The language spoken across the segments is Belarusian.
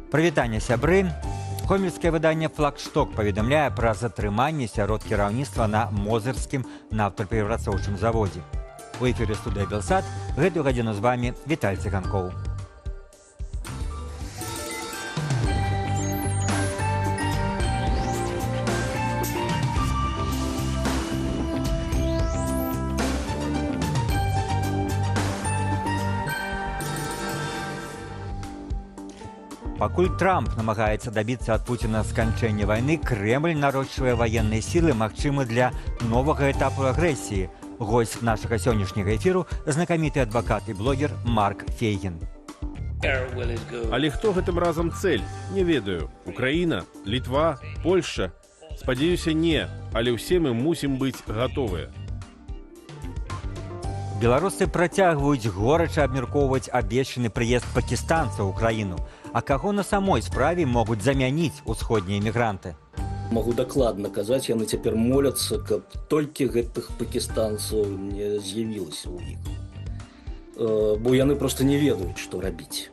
Прывітанне, сябры. Гомельскае выданне «Флагшток» паведамляе пра затрыманне сярод кіраўніцтва на Мозырскім нафтаперапрацоўчым заводзе. У эфіры студыя «Белсат», гэтую гадзіну з вами Віталь Цыганкоў. Пакуль Трамп намагаецца дабіцца ад Пуціна сканчэння вайны, Крэмль нарошчвае ваенныя сілы, магчыма, для новага этапу агрэсіі. Госць нашага сённяшняга эфіру — знакаміты адвакат і блогер Марк Фейгін. Але хто гэтым разам цэль? Не ведаю. Украіна, Літва, Польшча. Спадзяюся, не, але ўсе мы мусім быць гатовыя. Беларусы працягваюць горача абмяркоўваць абвешчаны прыезд пакістанцаў у краіну. А каго на самой справе могуць замяніць усходнія мігранты? Магу дакладна казаць, яны цяпер моляцца, каб толькі гэтых пакістанцаў не з'явілася ў іх. Бо яны проста не ведаюць, што рабіць.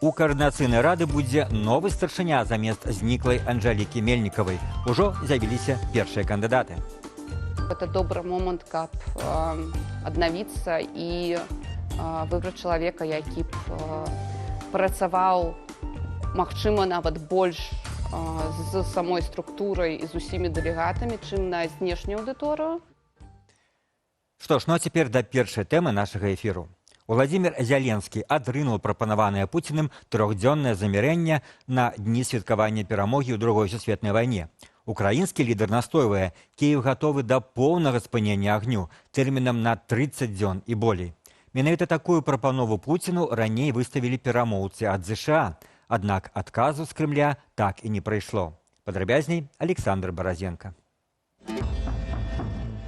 У Каардынацыйнай рады будзе новы старшыня замест зніклай Анжалікі Мельнікавай. Ужо з'явіліся першыя кандыдаты. Это добры момант, каб аднавіцца і выбраць чалавека, які б працаваў, магчыма, нават больш з самой структурай і з усімі дэлегатамі, чым на знешнюю аўдыторыю. Што ж, ну а цяпер да першай тэмы нашага эфіру. Уладзімір Зяленскі адрынуў прапанаванае Пуціным трохдзённае замірэнне на дні святкавання перамогі ў Другой сусветнай вайне. Украінскі лідар настойвае: Кіеў гатовы да поўнага спынення агню тэрмінам на 30 дзён і болей. Менавіта такую прапанову Пуціну раней выставілі перамоўцы ад ЗША. Аднак адказу з Крамля так і не прыйшло. Падрабязней Александр Баразенко.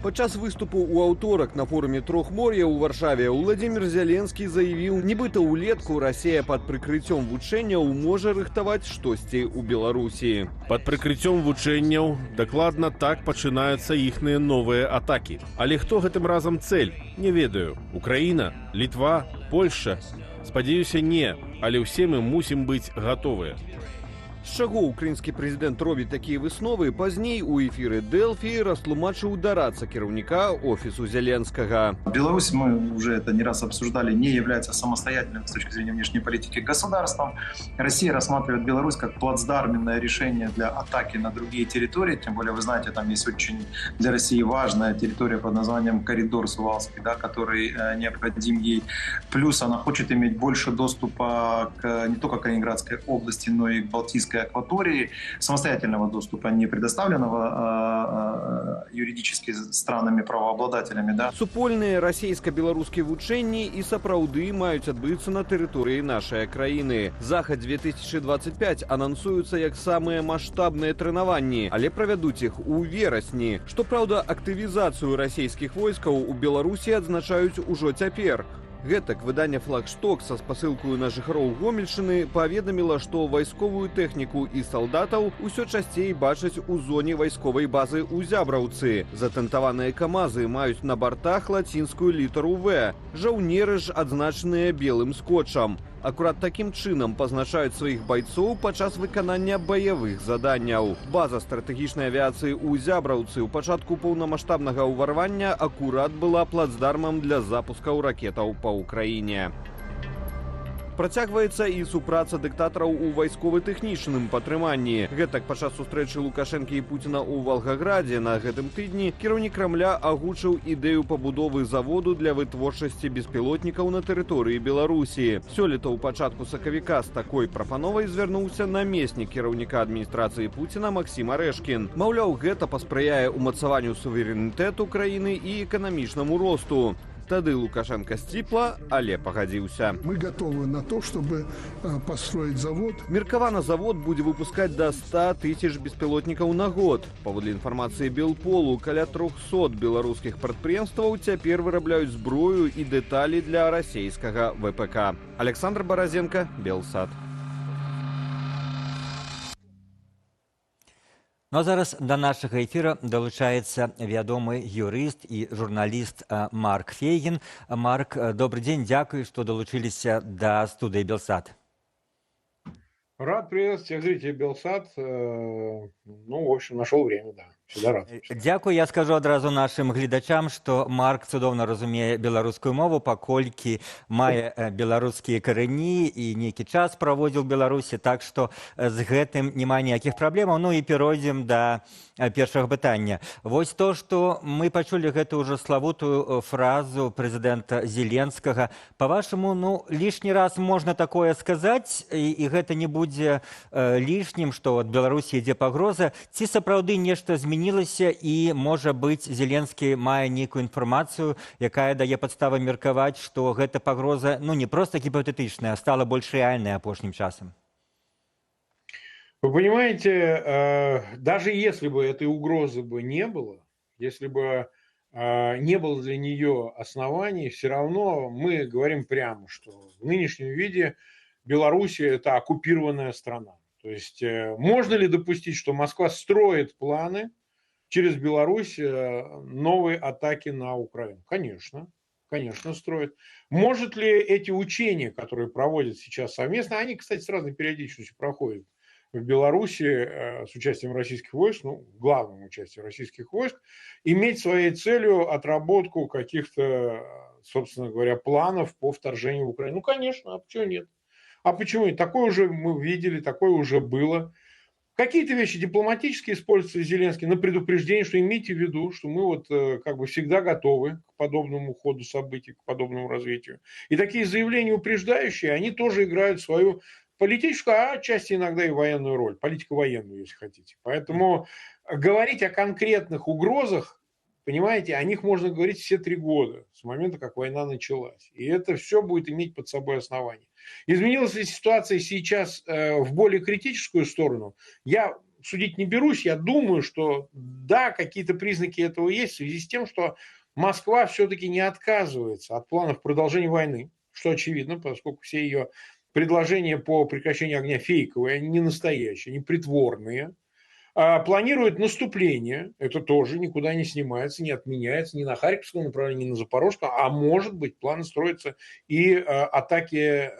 Падчас выступу ў аўторак на форуме трох мор'яў у Варшаве Уладзімир Зяленскі заявіў, нібыта ўлетку Расія пад прыкрыццём вучэнняў можа рыхтаваць штосьці ў Беларусі. Пад прыкрыццём вучэнняў дакладна так пачынаюцца іхныя новыя атакі. Але хто гэтым разам цэль? Не ведаю. Украіна, Літва, Польшча. Спадзяюся, не, але ўсе мы мусім быць гатовыя. З чаго украінскі прэзідэнт робіць такія высновы, пазней у эфіры «Дэлфі» растлумачыў дарадца кіраўніка офісу Зяленскага. Беларусь, мы уже это не раз обсуждали, не является самостоятельным с точки зрения внешней политики государством. Россия рассматривает Беларусь как плацдарменное решение для атаки на другие территории. Тем более, вы знаете, там есть очень для России важная территория под названием коридор Сувалский, да, который необходим ей. Плюс она хочет иметь больше доступа к, не только к Калининградской области, но и к Балтийской акватории, самостоятельного доступа, не предоставленного юридически странами правообладателями. Да. Супольныя расійска-беларускія вучэнні і сапраўды маюць адбыцца на тэрыторыі нашай краіны. Захад 2025 анансуюцца як самыя маштабныя трэнаванні, але правядуць іх у верасні. Што праўда, актывізацыю расійскіх войскаў у Беларусі адзначаюць ужо цяпер. Гэтак, выданне «Флагшток» са спасылкаю на жыхароў Гомельшчыны паведаміла, што вайсковую тэхніку і салдатаў усё часцей бачаць у зоне вайсковай базы ў Зябраўцы. Затэнтаваныя камазы маюць на бартах лацінскую літару «В». Жаўнеры ж адзначаныя белым скотчам. Акурат такім чынам пазначаюць сваіх байцоў падчас выканання баявых заданняў. База стратэгічнай авіяцыі ў Зябраўцы ў пачатку паўнамасштабнага ўварвання акурат была плацдармам для запускаў ракетаў па Украіне. Працягваецца і супраца дыктатараў у вайскова-тэхнічным падтрыманні. Гэтак, падчас сустрэчы Лукашэнкі і Пуціна ў Валгаградзе на гэтым тыдні кіраўнік Крамля агучыў ідэю пабудовы заводу для вытворчасці беспілотнікаў на тэрыторыі Беларусі. Сёлета ў пачатку сакавіка з такой прапановай звярнуўся намеснік кіраўніка адміністрацыі Пуціна Максім Арэшкін. Маўляў, гэта паспрыяе ўмацаванню суверэнітэту краіны і эканамічнаму росту. Тады Лукашенко сціпла, але пагадзіўся. Мы готовы на то, чтобы построить завод. Меркавана, завод будзе выпускаць да 100 тысяч беспілотнікаў на год. Паводле інфармацыі Белполу, каля 300 беларускіх прадпрыемстваў цяпер вырабляюць зброю і дэталі для расійскага ВПК. Александр Баразенко, Белсат. Ну а зараз да нашага эфіра далучаецца вядомы юрыст і журналіст Марк Фейгін. Марк, добры дзень, дзякуй, што далучыліся да студыі «Белсат». Рад приветствовать всех зрителей Белсат. Ну, в общем, нашел время, да. Всегда рад. Дзякуй. Я скажу адразу нашым гледачам, што Марк цудоўна разумее беларускую мову, паколькі мае беларускія карані і нейкі час праводзіў Беларусі, так што з гэтым няма ніякіх праблемаў. Ну і перайдзем да першага пытання. Вось то, што мы пачулі гэту ўжо славутую фразу прэзідэнта Зеленскага. Па-вашаму, ну, лішні раз можна такое сказаць, і гэта не будзе лішнім, што ад Беларусі ідзе пагроза, ці сапраўды нешта змянілася і, можа быць, Зеленскі мае нейкую інфармацыю, якая дае падставы меркаваць, што гэта пагроза, ну, не проста гіпатэтычная, а стала больш рэальнай апошнім часам? Вы понимаете, даже если бы этой угрозы бы не было, если бы не было для нее оснований, все равно мы говорим прямо, что в нынешнем виде Беларусь – это оккупированная страна. То есть можно ли допустить, что Москва строит планы через Беларусь новые атаки на Украину? Конечно, конечно, строит. Может ли эти учения, которые проводят сейчас совместно, они, кстати, с разной периодичностью проходят в Беларуси с участием российских войск, ну, главным участием российских войск, иметь своей целью отработку каких-то, собственно говоря, планов по вторжению в Украину? Ну, конечно, а почему нет? А почему нет? Такое уже мы видели, такое уже было. Какие-то вещи дипломатически используются Зеленский на предупреждение, что имейте в виду, что мы вот как бы всегда готовы к подобному ходу событий, к подобному развитию. И такие заявления упреждающие, они тоже играют свою политическую, а отчасти иногда и военную роль, политико-военную, если хотите. Поэтому говорить о конкретных угрозах, понимаете, о них можно говорить все 3 года, с момента, как война началась. И это все будет иметь под собой основание. Изменилась ли ситуация сейчас в более критическую сторону? Я судить не берусь, я думаю, что да, какие-то признаки этого есть в связи с тем, что Москва все-таки не отказывается от планов продолжения войны, что очевидно, поскольку все ее предложения по прекращению огня фейковые, они не настоящие, они притворные. Планирует наступление, это тоже никуда не снимается, не отменяется ни на Харьковском направлении, ни на Запорожском, а может быть, планы строятся и атаки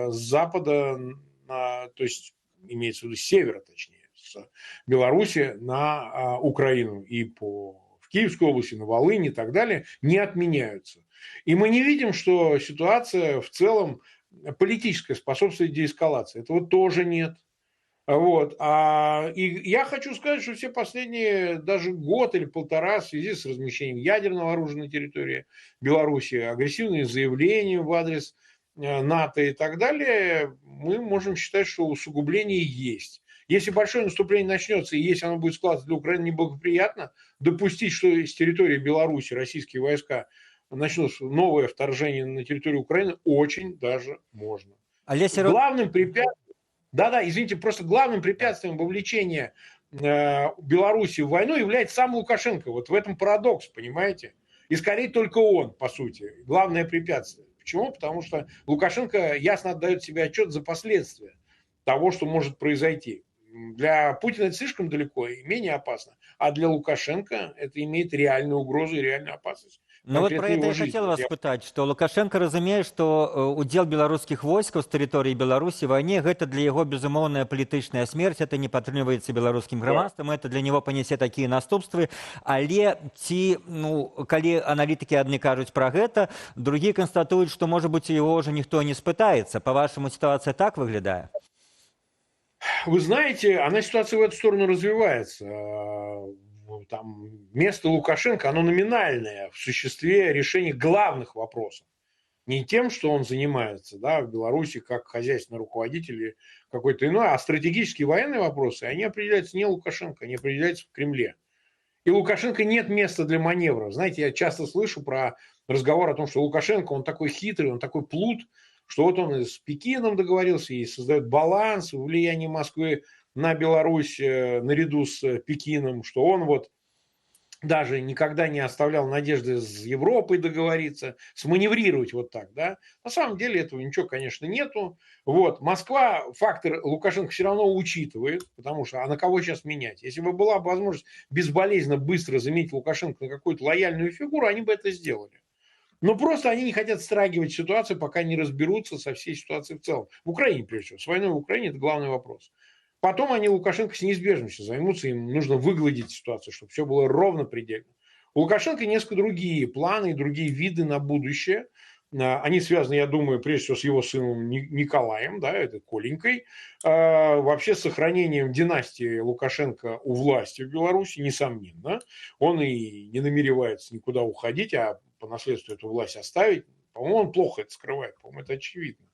с запада, то есть имеется в виду с севера, точнее, с Беларуси на Украину и в Киевской области, на Волыни и так далее, не отменяются. И мы не видим, что ситуация в целом политическая способствует деэскалации. Этого тоже нет. Вот. И я хочу сказать, что все последние даже год или полтора в связи с размещением ядерного оружия на территории Беларуси, агрессивные заявления в адрес НАТО и так далее, мы можем считать, что усугубление есть. Если большое наступление начнется, и если оно будет складываться для Украины неблагоприятно, допустить, что с территории Беларуси российские войска начнут новое вторжение на территорию Украины, очень даже можно. Олег. Главным препятствием, да-да, извините, просто главным препятствием вовлечения Беларуси в войну является сам Лукашенко. Вот в этом парадокс, понимаете? И скорее только он, по сути, главное препятствие. Почему? Потому что Лукашенко ясно отдает себе отчет за последствия того, что может произойти. Для Путина это слишком далеко и менее опасно, а для Лукашенко это имеет реальную угрозу и реальную опасность. Ну вот про это я хотел вас спытаць, што Лукашэнка разумее, што удзел беларускіх войскаў з тэрыторыі Беларусі вайне — гэта для яго безумоўная палітычная смерць, это не падтрымліваецца беларускім грамадствам, это для него панясе такія наступствы. Але ці, ну, калі аналітыкі адны кажуць пра гэта, другія канстатуюць, што, можа быць, его ўжо ніхто не спытаецца. Па-вашаму, сітуацыя так выглядае? Вы знаете, она ситуация в эту сторону развивается. Там место Лукашенко, оно номинальное в существе решения главных вопросов. Не тем, что он занимается, да, в Беларуси как хозяйственный руководитель или какой-то иной, а стратегические военные вопросы, они определяются не Лукашенко, они определяются в Кремле. И Лукашенко нет места для маневра. Знаете, я часто слышу про разговор о том, что Лукашенко, он такой хитрый, он такой плут, что вот он и с Пекином договорился, и создает баланс в влиянии Москвы на Беларусь наряду с Пекином, что он вот даже никогда не оставлял надежды с Европой договориться, сманеврировать вот так, да. На самом деле этого ничего, конечно, нету. Вот. Москва фактор Лукашенко все равно учитывает, потому что а на кого сейчас менять? Если бы была возможность безболезненно быстро заменить Лукашенко на какую-то лояльную фигуру, они бы это сделали. Но просто они не хотят страгивать ситуацию, пока не разберутся со всей ситуацией в целом. В Украине, прежде всего. С войной в Украине – это главный вопрос. Потом они Лукашенко с неизбежностью займутся, им нужно выгладить ситуацию, чтобы все было ровно предельно. У Лукашенко несколько другие планы и другие виды на будущее. Они связаны, я думаю, прежде всего с его сыном Николаем, да, это Коленькой, вообще с сохранением династии Лукашенко у власти в Беларуси, несомненно. Он и не намеревается никуда уходить, а по наследству эту власть оставить. По-моему, он плохо это скрывает, по-моему, это очевидно.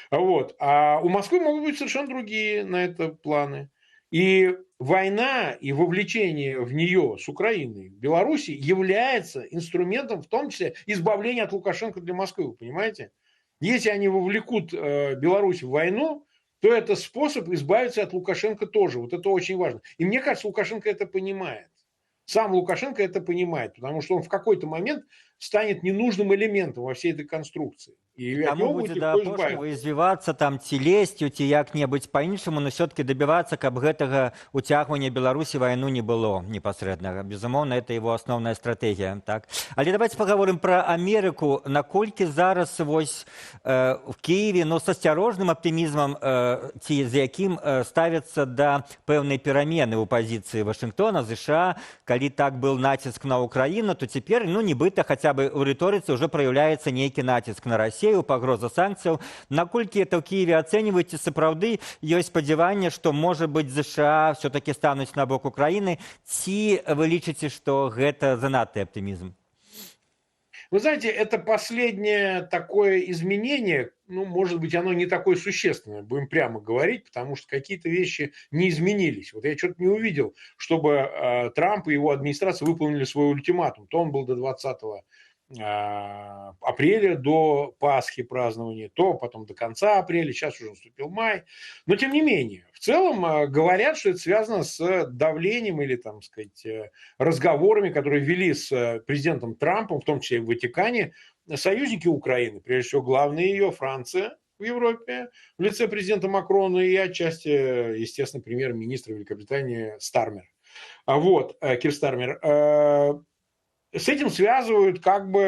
Вот. А у Москвы могут быть совершенно другие на это планы. И война и вовлечение в нее с Украиной, Беларуси является инструментом, в том числе, избавления от Лукашенко для Москвы, вы понимаете? Если они вовлекут Беларусь в войну, то это способ избавиться от Лукашенко тоже. Вот это очень важно. И мне кажется, Лукашенко это понимает. Сам Лукашенко это понимает, потому что он в какой-то момент станет ненужным элементом во всей этой конструкции. И таму будзе да апошняга ізвівацца там ці лесцю, ці як-небудзь па-іншаму, но все-таки добівацца, каб гэтага уцягвання Беларусі вайну не было непасрэднага. Безумоўна, это его асноўная стратэгія. Так? Але давайте паговорым пра Амерыку. Наколькі зараз вось в Киеве, но с асцярожным аптымізмам ці з якім ставіцца да пэўнай перамены ў пазіцыі Вашынгтона, ЗША, калі так был націск на Украіну, то цяпер, ну, нібыта хаця бы ў рыторыцы ўжо праяўляецца нейкі націск на Расею, пагроза санкцыяў. Наколькі это ў Киеве ацэньваеце, сапраўды ёсць спадзяванне, што, можа быць, ЗША все-таки стануць на бок Украіны, ці вы лічыце, што гэта занадта аптымізм? Вы знаете, это последнее такое изменение, ну, может быть, оно не такое существенное, будем прямо говорить, потому что какие-то вещи не изменились. Вот я что-то не увидел, чтобы Трамп и его администрация выполнили свой ультиматум. То он был до 20 апреля, до Пасхи празднования, то потом до конца апреля, сейчас уже наступил май. Но тем не менее, в целом говорят, что это связано с давлением или, там сказать, разговорами, которые вели с президентом Трампом, в том числе и в Ватикане, союзники Украины, прежде всего главная ее Франция в Европе, в лице президента Макрона и отчасти, естественно, премьер-министра Великобритании Стармер. Вот, Кир Стармер. С этим связывают как бы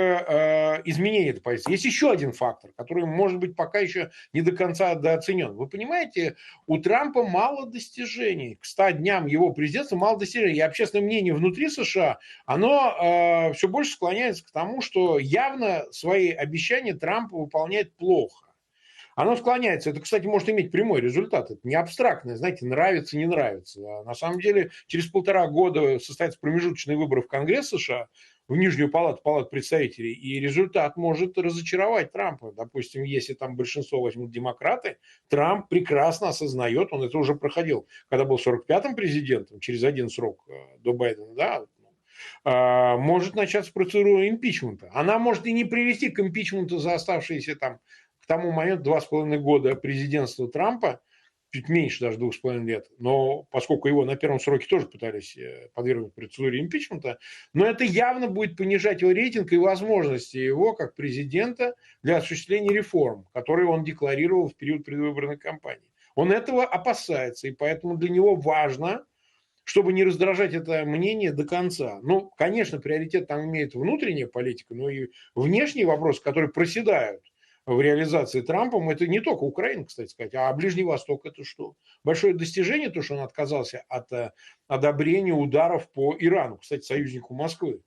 изменение этой позиции. Есть еще один фактор, который, может быть, пока еще не до конца дооценен. Вы понимаете, у Трампа мало достижений. К 100 дням его президентства мало достижений. И общественное мнение внутри США, оно все больше склоняется к тому, что явно свои обещания Трамп выполняет плохо. Оно склоняется. Это, кстати, может иметь прямой результат. Это не абстрактное, знаете, нравится, не нравится. А на самом деле через 1,5 года состоятся промежуточные выборы в Конгресс США, в Нижнюю палату, палату представителей, и результат может разочаровать Трампа. Допустим, если там большинство возьмут демократы, Трамп прекрасно осознает, он это уже проходил, когда был 45-м президентом, через один срок до Байдена, да, может начаться процедура импичмента. Она может и не привести к импичменту за оставшиеся там к тому моменту 2,5 года президентства Трампа, чуть меньше даже 2,5 лет, но поскольку его на первом сроке тоже пытались подвергнуть процедуре импичмента, но это явно будет понижать его рейтинг и возможности его как президента для осуществления реформ, которые он декларировал в период предвыборной кампании. Он этого опасается, и поэтому для него важно, чтобы не раздражать это мнение до конца. Ну, конечно, приоритет там имеет внутренняя политика, но и внешние вопросы, которые проседают в реализации Трампом, это не только Украина, кстати сказать, а Ближний Восток это что? Большое достижение, то, что он отказался от одобрения ударов по Ирану, кстати, союзнику Москвы.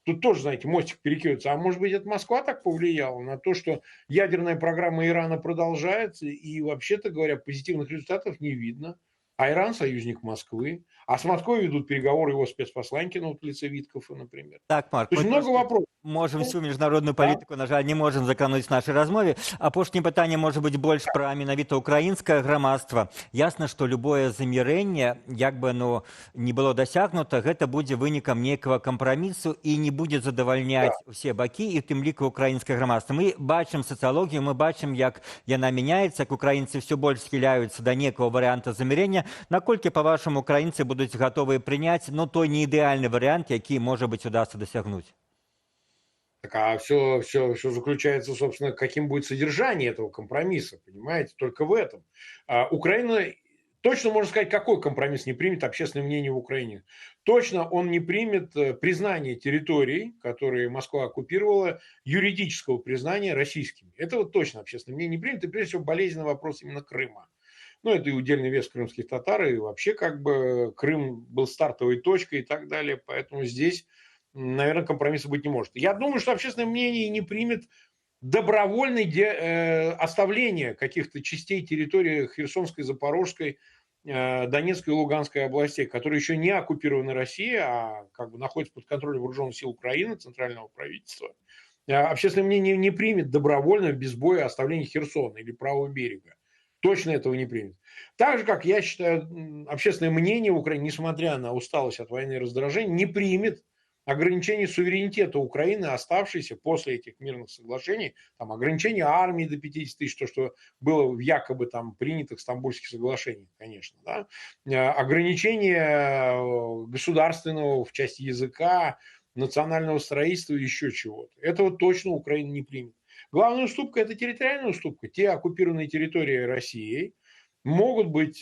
Тут тоже, знаете, мостик перекидывается. А может быть, это Москва так повлияла на то, что ядерная программа Ирана продолжается, и, вообще-то говоря, позитивных результатов не видно. А Иран – союзник Москвы. А с Москвой ведут переговоры его спецпосланники, ну, вот в лице Виткофа, например. Так, Марк, То есть много вопросов. Можем всю міжнародную палітыку, на жаль, не можем закрануць нашай размове. Апошняе пытанне можа быць больш пра менавіта украінскае грамадства. Ясна, што любое замірэнне, як бы оно не было дасягнута, гэта будзе вынікам нейкага кампрамісу і не будзе задавальняць усе бакі, і тым ліку украінскае грамадства. Мы бачым сацыялогію, мы бачым, як яна мяняецца, як украінцы ўсё больш схіляюцца да некага варыянта замірэння. Наколькі, па-вашаму, украінцы будуць гатовыя прыняць, ну, той не ідэальны варыянт, які, можа быць, удасца дасягнуць? Так, а все заключается, собственно, каким будет содержание этого компромисса, понимаете, только в этом. Украина Точно можно сказать, какой компромисс не примет общественное мнение в Украине. Точно он не примет признание территорий, которые Москва оккупировала, юридического признания российскими. Это вот точно общественное мнение не примет. И прежде всего болезненный вопрос именно Крыма. Ну, это и удельный вес крымских татар, и вообще как бы Крым был стартовой точкой и так далее. Поэтому здесь, наверное, компромисса быть не может. Я думаю, что общественное мнение не примет добровольное оставление каких-то частей территории Херсонской, Запорожской, Донецкой и Луганской областей, которые еще не оккупированы Россией, а как бы находятся под контролем вооруженных сил Украины, центрального правительства. Общественное мнение не примет добровольно, без боя, оставление Херсона или правого берега. Точно этого не примет. Так же, как я считаю, общественное мнение в Украине, несмотря на усталость от войны и раздражение, не примет ограничение суверенитета Украины, оставшиеся после этих мирных соглашений, там, ограничение армии до 50 тысяч, то, что было в якобы там принятых Стамбульских соглашениях, конечно, да? Ограничение государственного в части языка, национального строительства и еще чего-то. Этого точно Украина не примет. Главная уступка – это территориальная уступка. Те оккупированные территории Россией могут быть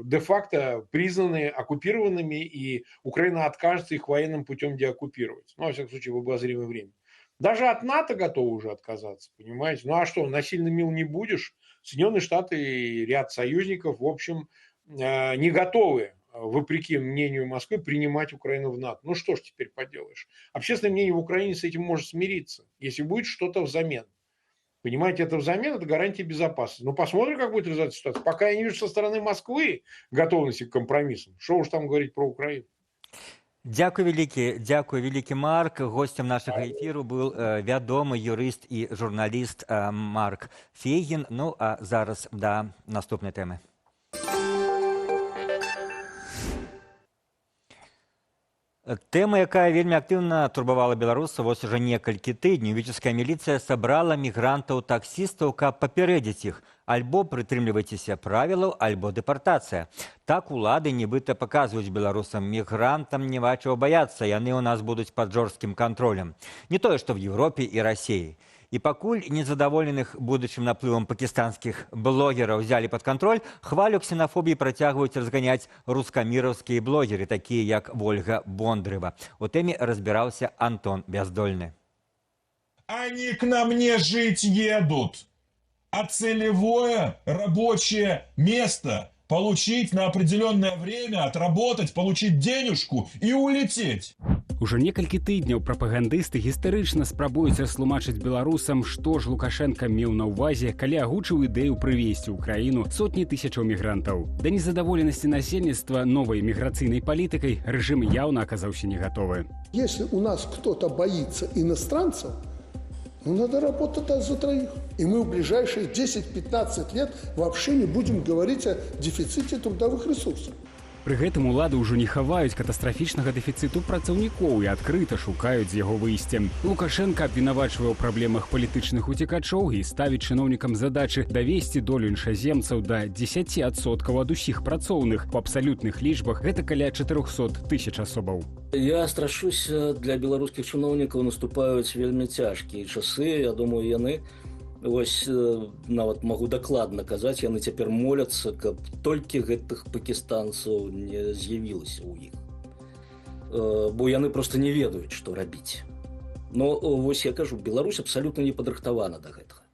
де-факто признаны оккупированными, и Украина откажется их военным путем деоккупировать. Ну, во всяком случае, в обозримое время. Даже от НАТО готовы уже отказаться, понимаете? Ну, а что, насильно мил не будешь? Соединенные Штаты и ряд союзников, в общем, не готовы, вопреки мнению Москвы, принимать Украину в НАТО. Ну, что ж теперь поделаешь? Общественное мнение в Украине с этим может смириться, если будет что-то взамен. Понимаете, это взамен, это гарантия безопасности. Но посмотрим, как будет развиваться ситуация. Пока я не вижу со стороны Москвы готовности к компромиссам. Что уж там говорить про Украину. Дзякуй вялікі, дзякуй вялікі, Марк. Госцем нашага эфіру был вядомы юрыст і журналіст Марк Фейгін. Ну а зараз да наступнай тэмы. Тэма, якая вельмі актыўна турбавала беларусаў вось ужо некалькі тыдняў. Віцебская міліцыя сабрала мігрантаў-таксістаў, каб папярэдзіць іх. Альбо прытрымлівайцеся правілаў, альбо дэпартацыя. Так улады нібыта паказваюць беларусам, мігрантам няма чаго баяцца, яны ў нас будуць пад жорсткім кантролем. Не тое, што в Еўропе і Расіі. І пакуль незадаволеных будучым наплывам пакістанскіх блогераў взяли пад кантроль, хвалю ксенафобіі працягваюць разганяць рускаміраўскія блогеры, такія як Вольга Бондарева. У тэме разбіраўся Антон Бяздольны. Они к нам не жить едут, а целевое рабочее место получить на определенное время, отработать, получить денежку и улететь. Ужо некалькі тыдняў прапагандысты гістарычна спрабуюць растлумачыць беларусам, што ж Лукашэнка меў на ўвазе, калі агучыў ідэю прывесці ў краіну сотні тысячаў мігрантаў. Да незадаволенасці насельніцтва новай міграцыйнай палітыкай рэжым яўна аказаўся не гатовы. Если у нас кто-то боится иностранцев, ну, надо работать за троих. И мы в ближайшие 10-15 лет вообще не будем говорить о дефиците трудовых ресурсов. Пры гэтым улады ўжо не хаваюць катастрафічнага дэфіцыту працаўнікоў і адкрыта шукаюць з яго выйсце. Лукашэнка абвінавачвае ў праблемах палітычных уцекачоў і ставіць чыноўнікам задачы давесці долю іншаземцаў да 10% ад усіх працоўных. У абсалютных лічбах гэта каля 400 тысяч асобаў. Я страшуся, для беларускіх чыноўнікаў наступаюць вельмі цяжкія часы. Я думаю, яны вось нават магу дакладна казаць, яны цяпер моляцца, каб толькі гэтых пакістанцаў не з'явілася ў іх. Бо яны проста не ведаюць, што рабіць. Но вось я кажу, Беларусь абсалютна не падрыхтавана да гэтага.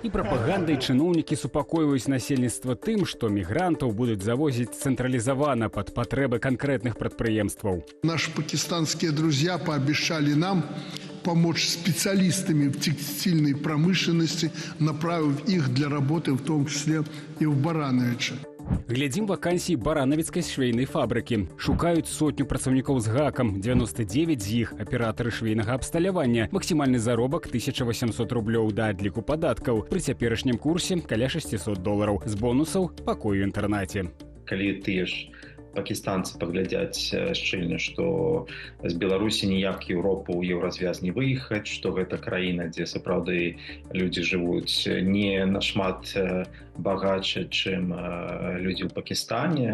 І прапагандай чыноўнікі супакойваюць насельніцтва тым, што мігрантаў будуць завозіць цэнтралізавана пад патрэбы канкрэтных прадпрыемстваў. Наши пакистанские друзья пообещали нам помочь специалистами в текстильной промышленности, направив их для работы, в том числе и в Барановиче. Глядзім вакансіі баранавіцкай швейнай фабрыкі. Шукаюць сотню працаўнікоў з гакам, 99 з іх аператары швейнага абсталявання. Максімальны заробак 1800 рублёў да адліку падаткаў. Пры цяперашнім курсе каля 600 долараў. З бонусаў пакой у інтэрнаце. Калі тыя ж пакістанцы паглядзяць шчыльна, што з Беларусі ніяк Еўропу ў еўразвяз не выехаць, што гэта краіна, дзе сапраўды людзі жывуць не нашмат багаче, чым людзі ў Пакістане,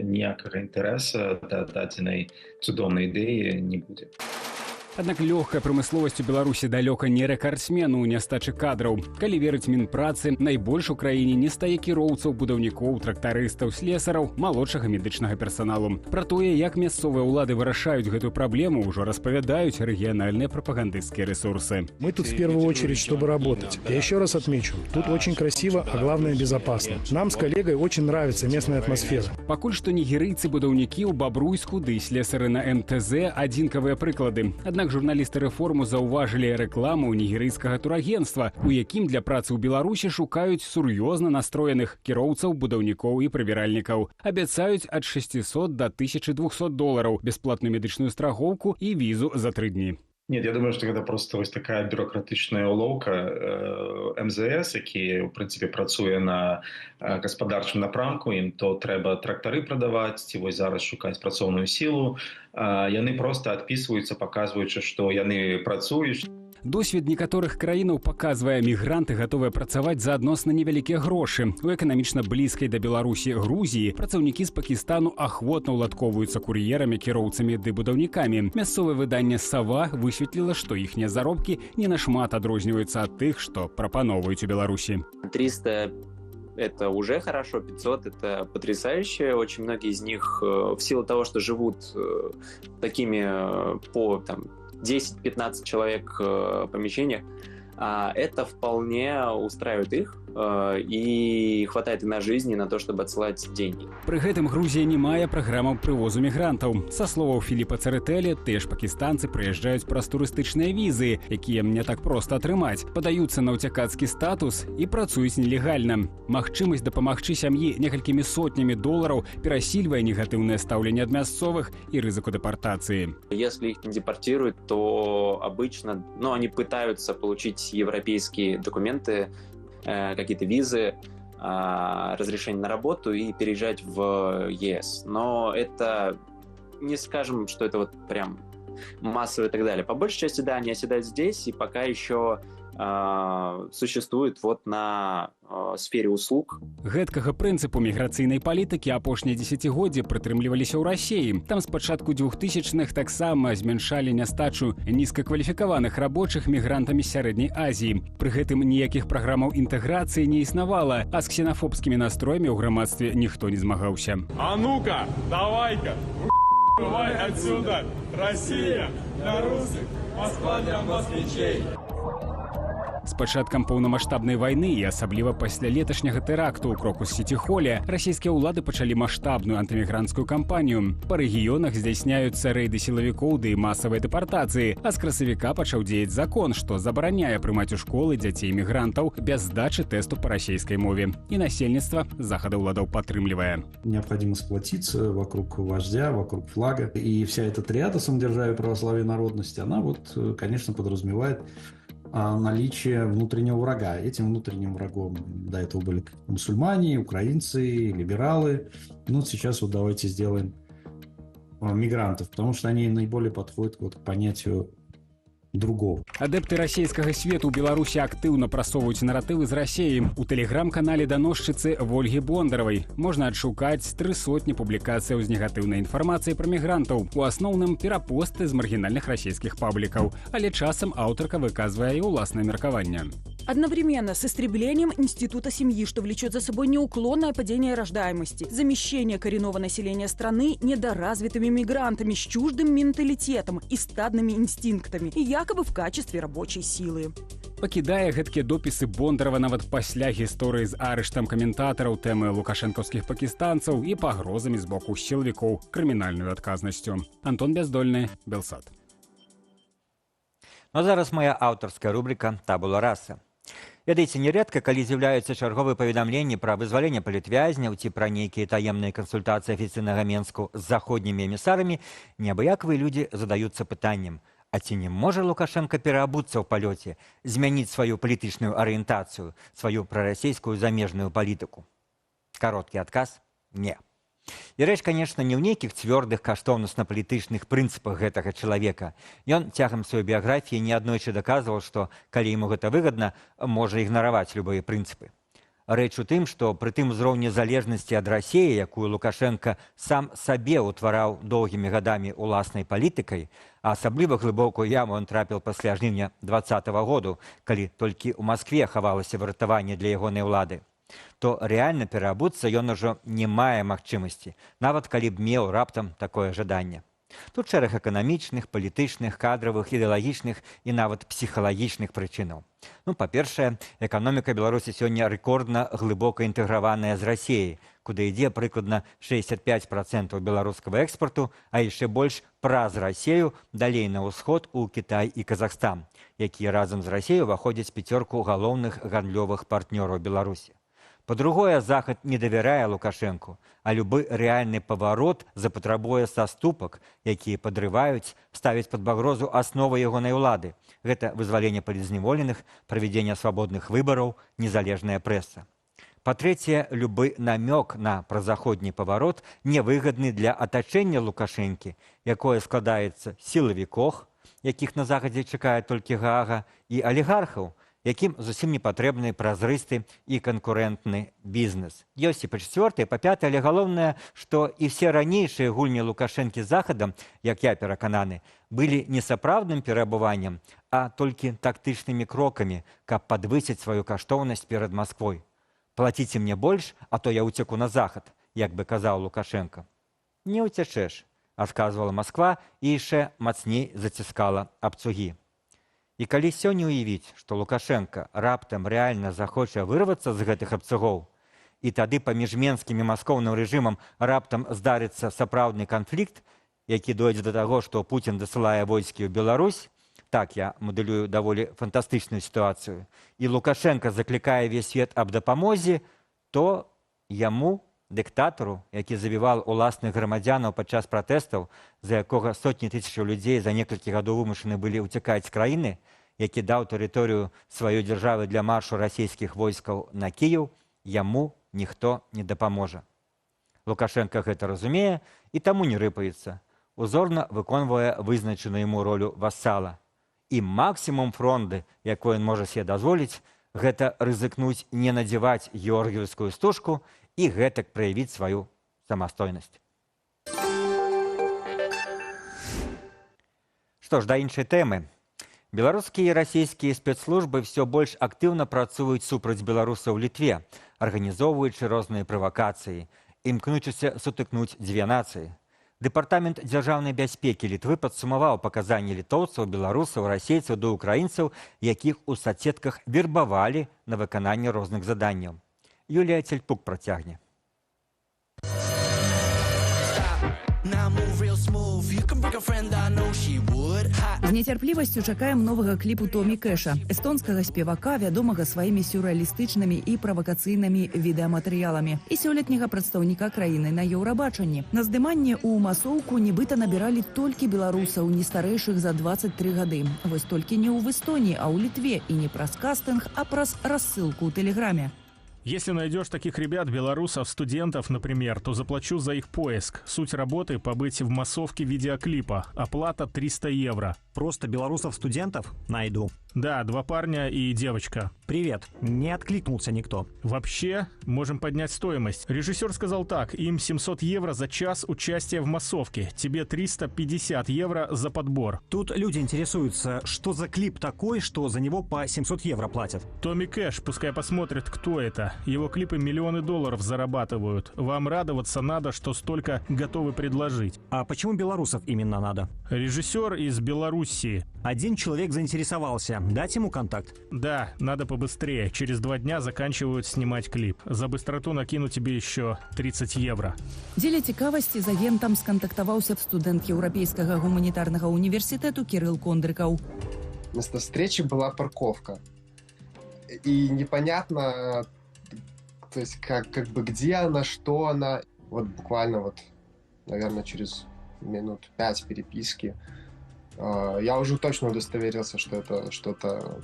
ніякага інтарэса да дадзенай цудоўнай ідэі не будзе. Аднак лёгкая прамысловасць у Беларусі далёка не рэкардсмен у нястачы кадраў. Калі верыць Мінпрацы, найбольш у краіне не стае кіроўцаў, будаўнікоў, трактарыстаў, слесараў, малодшага медычнага персаналу. Пра тое, як мясцовыя ўлады вырашаюць гэтую праблему, ўжо распавядаюць рэгіянальныя прапагандысцкія ресурсы. Мы тут в первую очередь, чтобы работать. Я еще раз отмечу, тут очень красиво, а главное, безопасно. Нам с коллегой очень нравится местная атмосфера. Пакуль што нігерыйцы будаўнікі ў Бабруйску ды слесары на МТЗ адзінкавыя прыклады. Аднак журналісты «Рэформу» заўважылі рэкламу нігерыйскага турагенства, у якім для працы ў Беларусі шукаюць сур'ёзна настроеных кіроўцаў, будаўнікоў і прыбіральнікаў. Абяцаюць ад 600 до 1200 долараў, бясплатную медычную страхоўку і візу за 3 дні. Нет, я думаю, что гэта просто вось такая бюрократычная улоўка МЗС, які ў прынцыпе працуе на гаспадарчым напрамку. Ім то трэба трактары прадаваць ці вось зараз шукаць працоўную сілу. Яны просто адпісваюцца, паказваючы, што яны працуюць. Досвед некаторых краінаў паказвае: мігранты гатовыя працаваць за адносна невялікія грошы. У эканамічна блізкай да Беларусі Грузіі працаўнікі з Пакістану ахвотна ўладкоўваюцца кур'ерамі, кіроўцамі ды будаўнікамі. Мясцовае выданне «Сава» высветліла, што іхнія заробкі не нашмат адрозніваюцца ад тых, што прапаноўваюць у Беларусі. 300 это уже хорошо, 500 это потрясающе. Очень многие из них в силу того, что живут такими по там, 10-15 человек помещениях, это вполне устраивает их и хватает и на жизнь, и на то, чтобы отсылать деньги. Пры гэтым Грузія не мае праграмаў прывозу мігрантаў. Са словаў Філіпа Царэтэлі, тыя ж пакістанцы прыязджаюць праз турыстычныя візы, якія не так проста атрымаць, падаюцца на ўцякацкі статус і працуюць нелегальна. Магчымасць дапамагчы сям'і некалькімі сотнямі долараў перасільвае негатыўнае стаўленне ад мясцовых і рызыку дэпартацыі. Если их не депортируют, то обычно, ну, они пытаются получить европейские документы, какие-то визы, разрешение на работу и переезжать в ЕС. Но это не скажем, что это вот прям массово и так далее. По большей части, да, они оседают здесь и пока еще существует вот на сфере услуг. Гэткага прынцыпу міграцыйнай палітыкі апошнія дзесяцігоддзі прытрымліваліся ў Расіі. Там з пачатку 2000-х таксама змяншалі нястачу нізкакваліфікаваных рабочых мігрантамі з Сярэдняй Азіі. Пры гэтым ніякіх праграмаў інтэграцыі не існавала, а з ксенафобскімі настроямі ў грамадстве ніхто не змагаўся. А ну-ка, давай-ка, давай отсюда, Россия, для русских, Москва для москвичей. З пачаткам паўнамасштабнай вайны і асабліва пасля леташняга тэракту ў Крокус Сіці-Холе расійскія ўлады пачалі маштабную антымігранцкую кампанію. Па рэгіёнах здзяйсняюцца рэйды сілавікоў ды масавыя дэпартацыі, а з красавіка пачаў дзеяць закон, што забараняе прымаць у школы дзяцей мігрантаў без здачы тэсту па расійскай мове. І насельніцтва захады ўладаў падтрымлівае. Необходимо сплотиться вокруг вождя, вокруг флага. И вся эта триада самодержавия, православия, народности, она вот, конечно, подразумевает наличие внутреннего врага. Этим внутренним врагом до этого были мусульмане, украинцы, либералы. Ну, сейчас вот давайте сделаем мигрантов, потому что они наиболее подходят вот к понятию другого. Адэпты расійскага свету ў Беларусі актыўна прасоўваюць наратывы з Расеі. У тэлеграм-канале даносчыцы Вольгі Бондаравай можна адшукаць 300 публікацыяў з негатыўнай інфармацыяй пра мігрантаў. У асноўным перапосты з маргінальных расійскіх паблікаў, але часам аўтарка выказвае і ўласнае меркаванне. Одновременно с истреблением института семьи, что влечет за собой неуклонное падение рождаемости, замещение коренного населения страны недоразвитыми мигрантами с чуждым менталитетом и стадными инстинктами, и якобы в качестве рабочей силы. Пакідае гэткія допісы Бондарава нават пасля гісторыі з арыштам каментатараў тэмы лукашэнкаўскіх пакістанцаў і пагрозамі з боку сілавікоў крымінальную адказнасцю. Антон Бяздольны, Белсат. Ну а зараз моя аўтарская рубрика «Табула раса». Ведаеце, нерэдка, калі з'яўляюцца чарговыя паведамленні пра вызваленне палітвязняў ці пра нейкія таемныя кансультацыі афіцыйнага Менску з заходнімі эмісарамі, неабыякавыя людзі задаюцца пытаннем: а ці не можа Лукашэнка пераабуцца ў палёце, змяніць сваю палітычную арыентацыю, сваю прарасійскую замежную палітыку? Кароткі адказ: не. І рэч, конечно, не ў нейкіх цвёрдых каштоўнасна-палітычных прынцыпах гэтага чалавека. Ён цягам сваёй біяграфіі неаднойчы даказваў, што, калі яму гэта выгадна, можа ігнараваць любыя прынцыпы. Рэч у тым, што пры тым узроўні залежнасці ад Расіі, якую Лукашэнка сам сабе ўтвараў доўгімі гадамі уласнай палітыкай, А асабліва глыбокую яму ён трапіў пасля жніўня 20-го году, калі толькі ў Маскве хавалася выратаванне для ягонай улады. То рэальна пераабуцца ён ужо не мае магчымасці, нават калі б меў раптам такое жаданне. Тут шэраг эканамічных, палітычных, кадравых, ідэалагічных і нават псіхалагічных прычынаў. Ну, па-першае, эканоміка Беларусі сёння рэкордна глыбока інтэграваная з Расіяй, куды ідзе прыкладна 65% беларускага экспарту, а яшчэ больш праз Расею далей на ўсход у Кітай і Казахстан, якія разам з Расіяй уваходзяць пяцёрку галоўных гандлёвых партнёраў Беларусі. Па-другое, Захад не давярае Лукашэнку, а любы рэальны паварот запатрабуе саступак, якія падрываюць, ставяць пад пагрозу асновы ягонай улады. Гэта вызваленне палітзняволеных, правядзенне свабодных выбараў, незалежная прэса. Па-трэцяе, любы намёк на празаходні паварот невыгадны для атачэння Лукашэнкі, якое складаецца з сілавікоў, якіх на Захадзе чакае толькі Гаага, і алігархаў, якім зусім не патрэбны празрысты і канкурэнтны бізнес. Ёсць і па-чацвёртае, па-пятае, але галоўнае, што і все ранейшыя гульні Лукашэнкі з Захадам, як я перакананы, былі не сапраўдным пераабуваннем, а толькі тактычнымі крокамі, каб падвысіць сваю каштоўнасць перад Масквой. Плаціце мне больш, а то я ўцеку на Захад, як бы казаў Лукашэнка. Не ўцячэш, адказвала Масква і яшчэ мацней заціскала абцугі. І калі сёння уявіць, што Лукашэнка раптам рэальна захоча вырвацца з гэтых абцугоў, і тады паміж менскім і маскоўным рэжымам раптам здарыцца сапраўдны канфлікт, які дойдзе да таго, што Пуцін дасылае войскі ў Беларусь, так я мадэлюю даволі фантастычную сітуацыю, і Лукашэнка заклікае весь свет аб дапамозе, то яму, дыктатару, які забіваў уласных грамадзянаў падчас пратэстаў, за якога сотні тысячаў людзей за некалькі гадоў вымушаны былі ўцякаць з краіны, які даў тэрыторыю сваёй дзяржавы для маршу расійскіх войскаў на Кіеў, яму ніхто не дапаможа. Лукашэнка гэта разумее і таму не рыпаецца, узорна выконвае вызначаную яму ролю васала. І максімум фронды, якой ён можа себе дазволіць, гэта рызыкнуць не надзяваць георгіеўскую стужку і гэтак праявіць сваю самастойнасць. Што ж, да іншай тэмы. Беларускія і расійскія спецслужбы ўсё больш актыўна працуюць супраць беларусаў у Літве, арганізоўваючы розныя правакацыі, імкнучыся сутыкнуць дзве нацыі. Дэпартамент дзяржаўнай бяспекі Літвы падсумаваў паказанні літоўцаў, беларусаў, расейцаў ды украінцаў, якіх у сацсетках вербавалі на выкананне розных заданняў. Юлія Цельпук працягне. З нецярплівасцю чакаем новага кліпу Томі Кэша, эстонскага спевака, вядомага сваімі сюррэалістычнымі і правакацыйнымі відэаматэрыяламі, і сёлетняга прадстаўніка краіны на Еўрабачанні. На здыманне ў масоўку нібыта набіралі толькі беларусаў, не старэйшых за 23 гады. Вось толькі не ў Эстоніі, а ў Літве, і не праз кастынг, а праз рассылку ў тэлеграме. Если найдешь таких ребят, белорусов, студентов, например, то заплачу за их поиск. Суть работы – побыть в массовке видеоклипа. Оплата 300 евро. Просто белорусов-студентов найду. Да, два парня и девочка. Привет. Не откликнулся никто. Вообще, можем поднять стоимость. Режиссер сказал так: им 700 евро за час участия в массовке. Тебе 350 евро за подбор. Тут люди интересуются, что за клип такой, что за него по 700 евро платят. Томми Кэш, пускай посмотрит, кто это. Его клипы миллионы долларов зарабатывают. Вам радоваться надо, что столько готовы предложить. А почему белорусов именно надо? Режиссер из Белоруссии. Один человек заинтересовался. Дать ему контакт? Да, надо побыстрее. Через 2 дня заканчивают снимать клип. За быстроту накину тебе еще 30 евро. Дзеля цікавасці з агентам скантактаваўся студэнт Еўрапейскага гуманітарнага універсітэту Кирилл Кондрыкаў. Место встречи была парковка. И непонятно, то есть как бы где она, что она. Вот буквально вот, наверное, через минут 5 переписки я уже точно удостоверился, что это что-то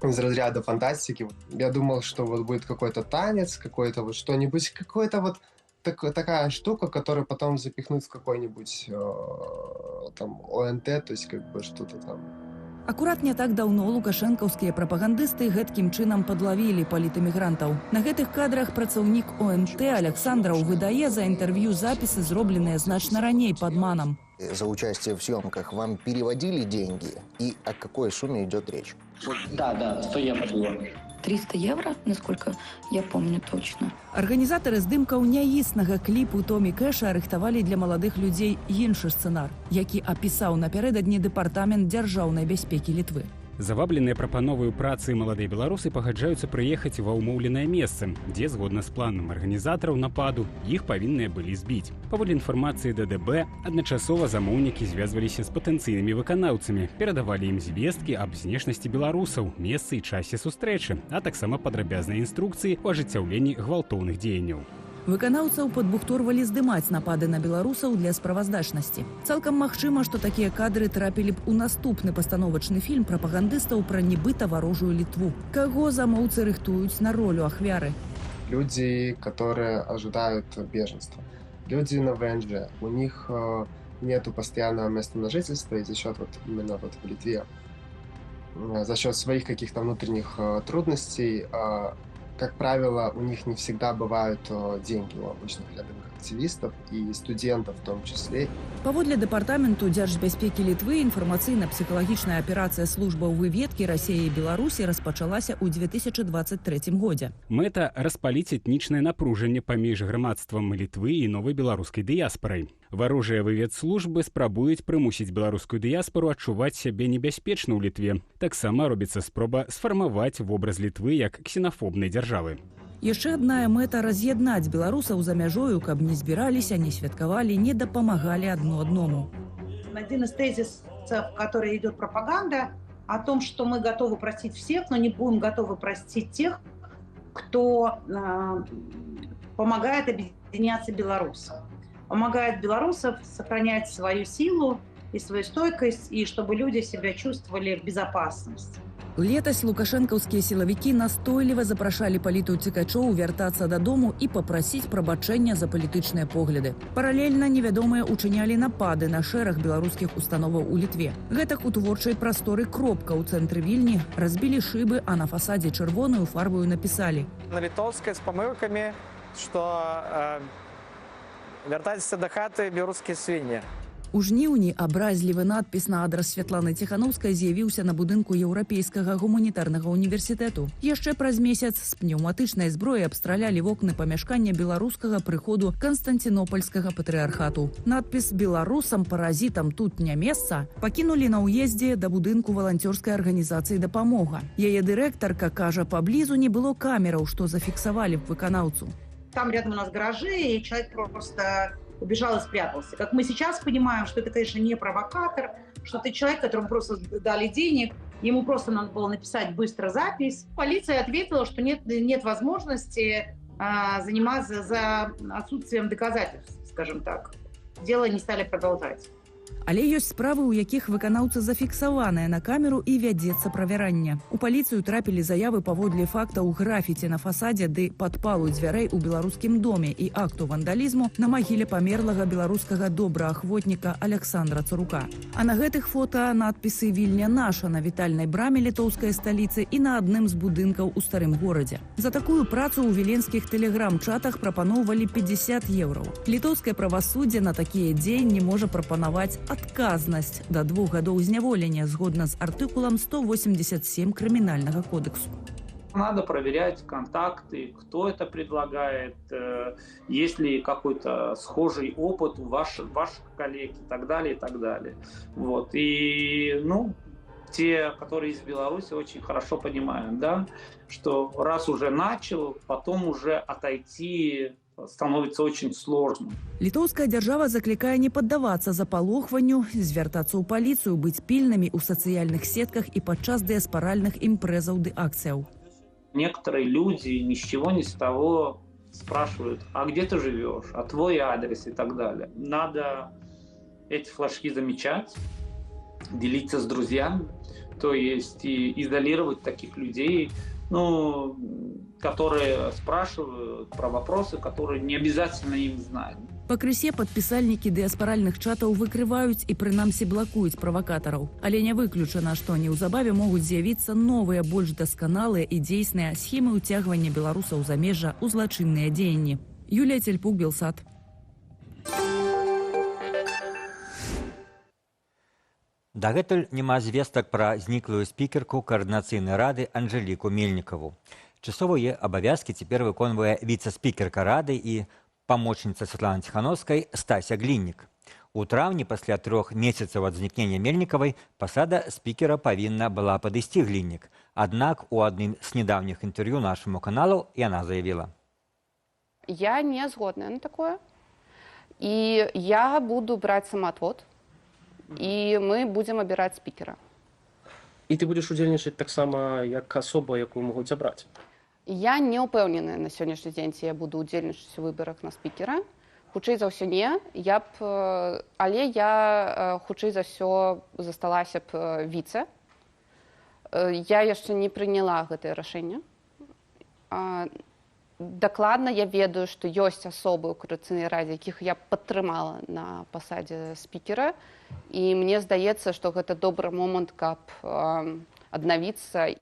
из разряда фантастики. Я думал, что вот будет какой-то танец, какой-то вот что-нибудь, какой-то вот такая штука, которую потом запихнут в какой-нибудь там ОНТ, то есть как бы что-то там. Акурат не так даўно лукашэнкаўскія прапагандысты гэткім чынам падлавілі палітэмігрантаў. На гэтых кадрах працаўнік ОНТ Аляксандраў выдае за інтэрв'ю запісы, зробленыя значна раней падманам. За участие в съемках вам переводили деньги? И о какой сумме идет речь? Да, 100 евро было. 300 евро, насколько я помню точно. Арганізатары здымкаў няіснага кліпу Томі Кэша рыхтавалі для маладых людзей іншы сцэнар, які апісаў напярэдадні дэпартамент дзяржаўнай бяспекі Літвы. Завабленыя прапановаю працы маладыя беларусы пагаджаюцца прыехаць ва ўмоўленае месца, дзе, згодна з планам арганізатараў нападу, іх павінныя былі збіць. Паводле інфармацыі ДДБ, адначасова замоўнікі звязваліся з патэнцыйнымі выканаўцамі, перадавалі ім звесткі аб знешнасці беларусаў, месцы і часе сустрэчы, а таксама падрабязныя інструкцыі ў ажыццяўленні гвалтоўных дзеянняў. Выканаўцаў падбухторвалі здымаць напады на беларусаў для справаздачнасці. Цалкам магчыма, што такія кадры трапілі б у наступны пастановачны фільм прапагандыстаў пра нібыта варожую Літву. Каго замоўцы рыхтуюць на ролю ахвяры? Люди, которые ожидают беженства. Люди на ВНЖ. У них нету постоянного места на жительство, и за счет вот именно вот в Литве, за счет своих каких-то внутренних трудностей, как правило, у них не всегда бывают деньги у обычных рядовых активистов и студентов в том числе. Паводле дэпартаменту дзяржбяспекі Літвы, інфармацыйна-псіхалагічная аперацыя службаў выведкі Расеі і Беларусі распачалася ў 2023 годзе. Мэта распаліць этнічнае напружанне паміж грамадствам Літвы і новай беларускай дыяспарай. Варожыя выведслужбы спрабуюць прымусіць беларускую дыяспару адчуваць сябе небяспечна ў Літве. Таксама робіцца спроба сфармаваць вобраз Літвы як ксенафобнай дзяржавы. Яшчэ адная мэта раз'яднаць беларусаў за мяжою, каб не збіраліся, не святкавалі, не дапамагалі адно адному. Один из тезисов, в который идет пропаганда, о том, что мы готовы простить всех, но не будем готовы простить тех, кто помогает объединяться белорусам. Помогает белорусов сохранять свою силу и свою стойкость, и чтобы люди себя чувствовали в безопасности. Летась лукашэнкаўскія сілавікі настойліва запрашалі палітуцекачоў вяртацца дадому і папрасіць прабачэння за палітычныя погляды. Паралельна невядомыя ўчынялі напады на шэраг беларускіх установаў у Літве. Гэтак у творчай прасторы «Кропка» ў цэнтры Вільні разбілі шыбы, а на фасадзе чырвоную фарбою напісалі: На літоўскай з памылкамі, што вяртайцеся да хаты, беларускія свінні. У жніўні абразлівы надпіс на адрас Святланы Ціханаўскай з'явіўся на будынку Еўрапейскага гуманітарнага універсітэту. Яшчэ праз месяц з пнеўматычнай зброі абстралялі вокны памяшкання беларускага прыходу Канстанцінопальскага патрыархату. Надпіс «Беларусам паразітам тут не месца» пакінулі на ўездзе да будынку валанцёрскай арганізацыі «Дапамога». Яе дырэктарка кажа, паблізу не было камераў, што зафіксавалі б выканаўцу. Там рядом у нас гаражи, и человек просто убежал и спрятался. Как мы сейчас понимаем, что это, конечно, не провокатор, что это человек, которому просто дали денег, ему просто надо было написать быстро запись. Полиция ответила, что нет возможности заниматься за отсутствием доказательств, скажем так. Дело не стали продолжать. Але ёсць справы, у якіх выканаўца зафіксаваныя на камеру і вядзецца правяранне. У паліцыю трапілі заявы паводле фактаў графіці на фасадзе ды падпалу дзвярэй у беларускім доме і акту вандалізму на магіле памерлага беларускага добраахвотніка Аляксандра Царука. А на гэтых фота надпісы «Вільня наша» на вітальнай браме літоўскай сталіцы і на адным з будынкаў у старым горадзе. За такую працу ў віленскіх тэлеграм-чатах прапаноўвалі 50 еўраў. Літоўскае правасуддзе на такія дзеянні можа прапанаваць адказнасць да 2 гадоў зняволення згодна з артыкулам 187 Крымінальнага кодексу. Надо проверять контакты, кто это предлагает, есть ли какой-то схожий опыт у ваших коллег и так далее, и так далее. Вот. И, ну, те, которые из Беларуси, очень хорошо понимают, да, что раз уже начал, потом уже отойти становится очень сложно. Літоўская дзяржава заклікае не паддавацца запалохванню, звяртацца ў паліцыю, быць пільнымі ў сацыяльных сетках і падчас дыяспаральных імпрэзаў ды акцыяў. Некоторые люди ни с чего ни с того спрашивают, а где ты живешь, а твой адрес и так далее. Надо эти флажки замечать, делиться с друзьями, то есть и изолировать таких людей, ну, которые спрашивают про вопросы, которые не обязательно им знать. Пакрысе падпісальнікі дыяспаральных чатаў выкрываюць і прынамсі блакуюць правакатараў. Але не выключана, што неўзабаве могуць з'явіцца новыя, больш дасканалыя і дзейсныя схемы ўцягвання беларусаў замежжа ў злачынныя дзеянні. Юлія Цельпук, Белсат. Дагэтуль няма звестак пра зніклую спікерку Каардынацыйнай рады Анжеліку Мельнікаву. Часова яе абавязкі цяпер выконвае віцэ-спікерка рады і памочніца Святланы Ціханоўскай Стася Гліннік. У траўні пасля 3 месяцаў ад знікнення Мельнікавай пасада спікера павінна была падысці Гліннік. Аднак у адным з недаўніх інтэрв'ю нашаму каналу яна заявіла: Я не згодная на такое. И я буду брать самоотвод. І мы будзем абіраць спікера. І ты будзеш удзельнічаць таксама як асоба, якую могуць абраць? Я не ўпэўненая на сённяшні дзень, ці я буду удзельнічаць у выбарах на спікера. Хутчэй за ўсё не, я б, але я хутчэй за ўсё засталася б віцэ. Я яшчэ не прыняла гэтае рашэнне. Дакладна я ведаю, што ёсць асобы ў Каардынацыйнай радзе, якіх я падтрымала на пасадзе спікера, і мне здаецца, што гэта добры момант, каб аднавіцца.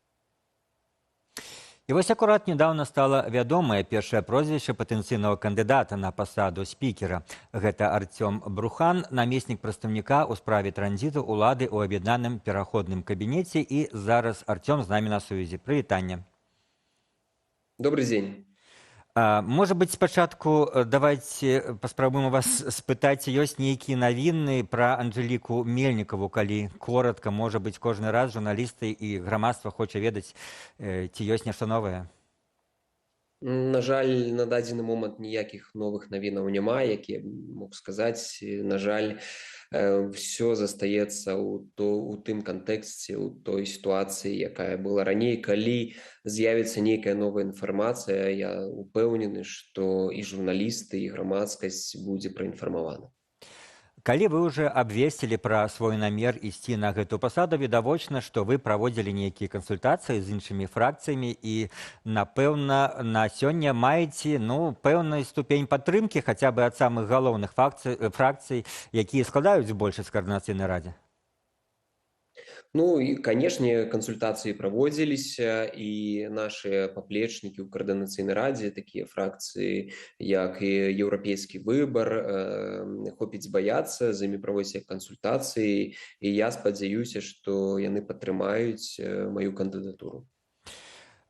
І вось акурат нядаўна стала вядомае першае прозвішча патэнцыйнага кандыдата на пасаду спікера. Гэта Арцём Брухан, намеснік прадстаўніка ў справе транзіту ўлады ў аб'яднаным пераходным кабінеце. І зараз Арцём з намі на сувязі. Прывітанне. Добрый дзень. Можа быць, спачатку давайте паспрабуем вас спытаць, ці ёсць нейкія навіны пра Анжеліку Мельнікаву, калі коротка, можа быць, кожны раз журналісты і грамадства хоча ведаць, ці ёсць нешта новае. На жаль, на дадзены момант ніякіх новых навінаў няма, якія мог сказаць. На жаль, все застаецца ў тым кантэксце, у той сітуацыі, якая была раней. Калі з'явіцца нейкая новая інфармацыя, я упэўнены, што і журналісты, і грамадскасць будзе праінфармавана. Калі вы ўжо абвесцілі пра свой намер ісці на гэту пасаду, відавочна, што вы праводзілі нейкія кансультацыі з іншымі фракцыямі і, напэўна, на сёння маеце, ну, пэўную ступень падтрымкі хаця бы ад самых галоўных фракцый, якія складаюць большасць Каардынацыйнай радзе. Ну, і, канешне, кансультацыі праводзіліся, і нашыя паплечнікі ў Каардынацыйнай радзе, такія фракцыі, як і Еўрапейскі выбар, хопіць баяцца, з імі праводзяцца кансультацыі, і я спадзяюся, што яны падтрымаюць маю кандыдатуру.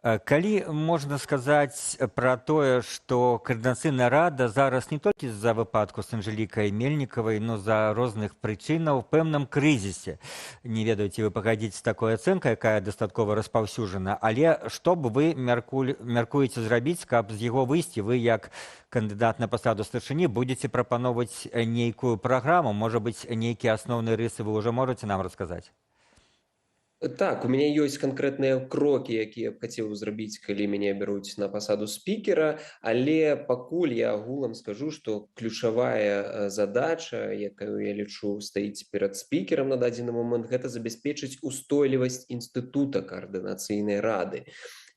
Калі можна сказаць пра тое, што Каардынацыйная рада зараз не толькі з-за выпадку з Анжелікай Мельнікавай, но з-за розных прычынаў у пэўным крызісе. Не ведаю, ці вы пагадзіцеся з такой ацэнкай, якая дастаткова распаўсюджана, але што б вы мяркуеце зрабіць, каб з яго выйсці? Вы, як кандыдат на пасаду старшыні, будзеце прапаноўваць нейкую праграму, можа быць, нейкія асноўныя рысы вы ўжо можаце нам расказаць? Так, у мяне ёсць канкрэтныя крокі, якія я б хацеў зрабіць, калі мяне бяруць на пасаду спікера, але пакуль я агулам скажу, што ключавая задача, якую я лічу стаіць перад спікерам на дадзены момант, гэта забяспечыць устойлівасць інстытута Каардынацыйнай рады,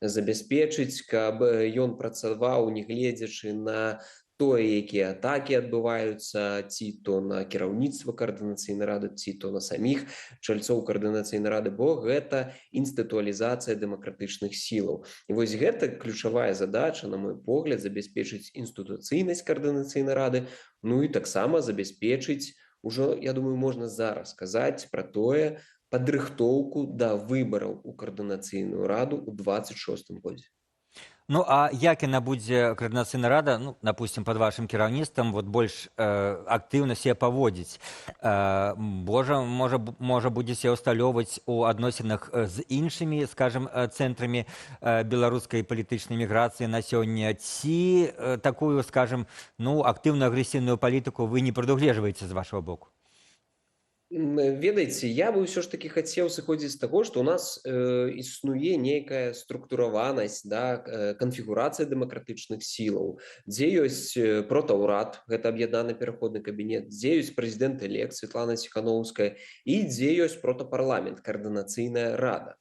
забяспечыць, каб ён працаваў, не гледзячы на тое, якія атакі адбываюцца, ці то на кіраўніцтва Каардынацыйнай рады, ці то на саміх чальцоў Каардынацыйнай рады, бо гэта інстытуалізацыя дэмакратычных сілаў. І вось гэта ключавая задача, на мой погляд, забяспечыць інстытуцыйнасць Каардынацыйнай рады, ну і таксама забяспечыць, ужо, я думаю, можна зараз сказаць пра тое, падрыхтоўку да выбараў у Каардынацыйную раду ў 26 годзе. Ну, а як яна будзе, Каардынацыйная рада, ну, допустим, под вашим кіраўніцтвам, вот больш актыўна себе паводзіць? Божа, можа будзе себе усталёўваць у адносінах з іншымі, скажем, цэнтрамі беларускай палітычнай міграцыі на сёння, ці такую, скажем, ну, актыўную агрэсіўную палітыку вы не прадугледжваеце з вашага боку? Ведаеце, я бы ўсё ж такі хацеў сыходзіць з таго, што ў нас існуе нейкая структураванасць, да, канфігурацыя дэмакратычных сілаў, дзе ёсць протаўрад, гэта аб'яднаны пераходны кабінет, дзе ёсць прэзідэнт-элект Светлана Ціханоўская і дзе ёсць протапарламент, Каардынацыйная рада.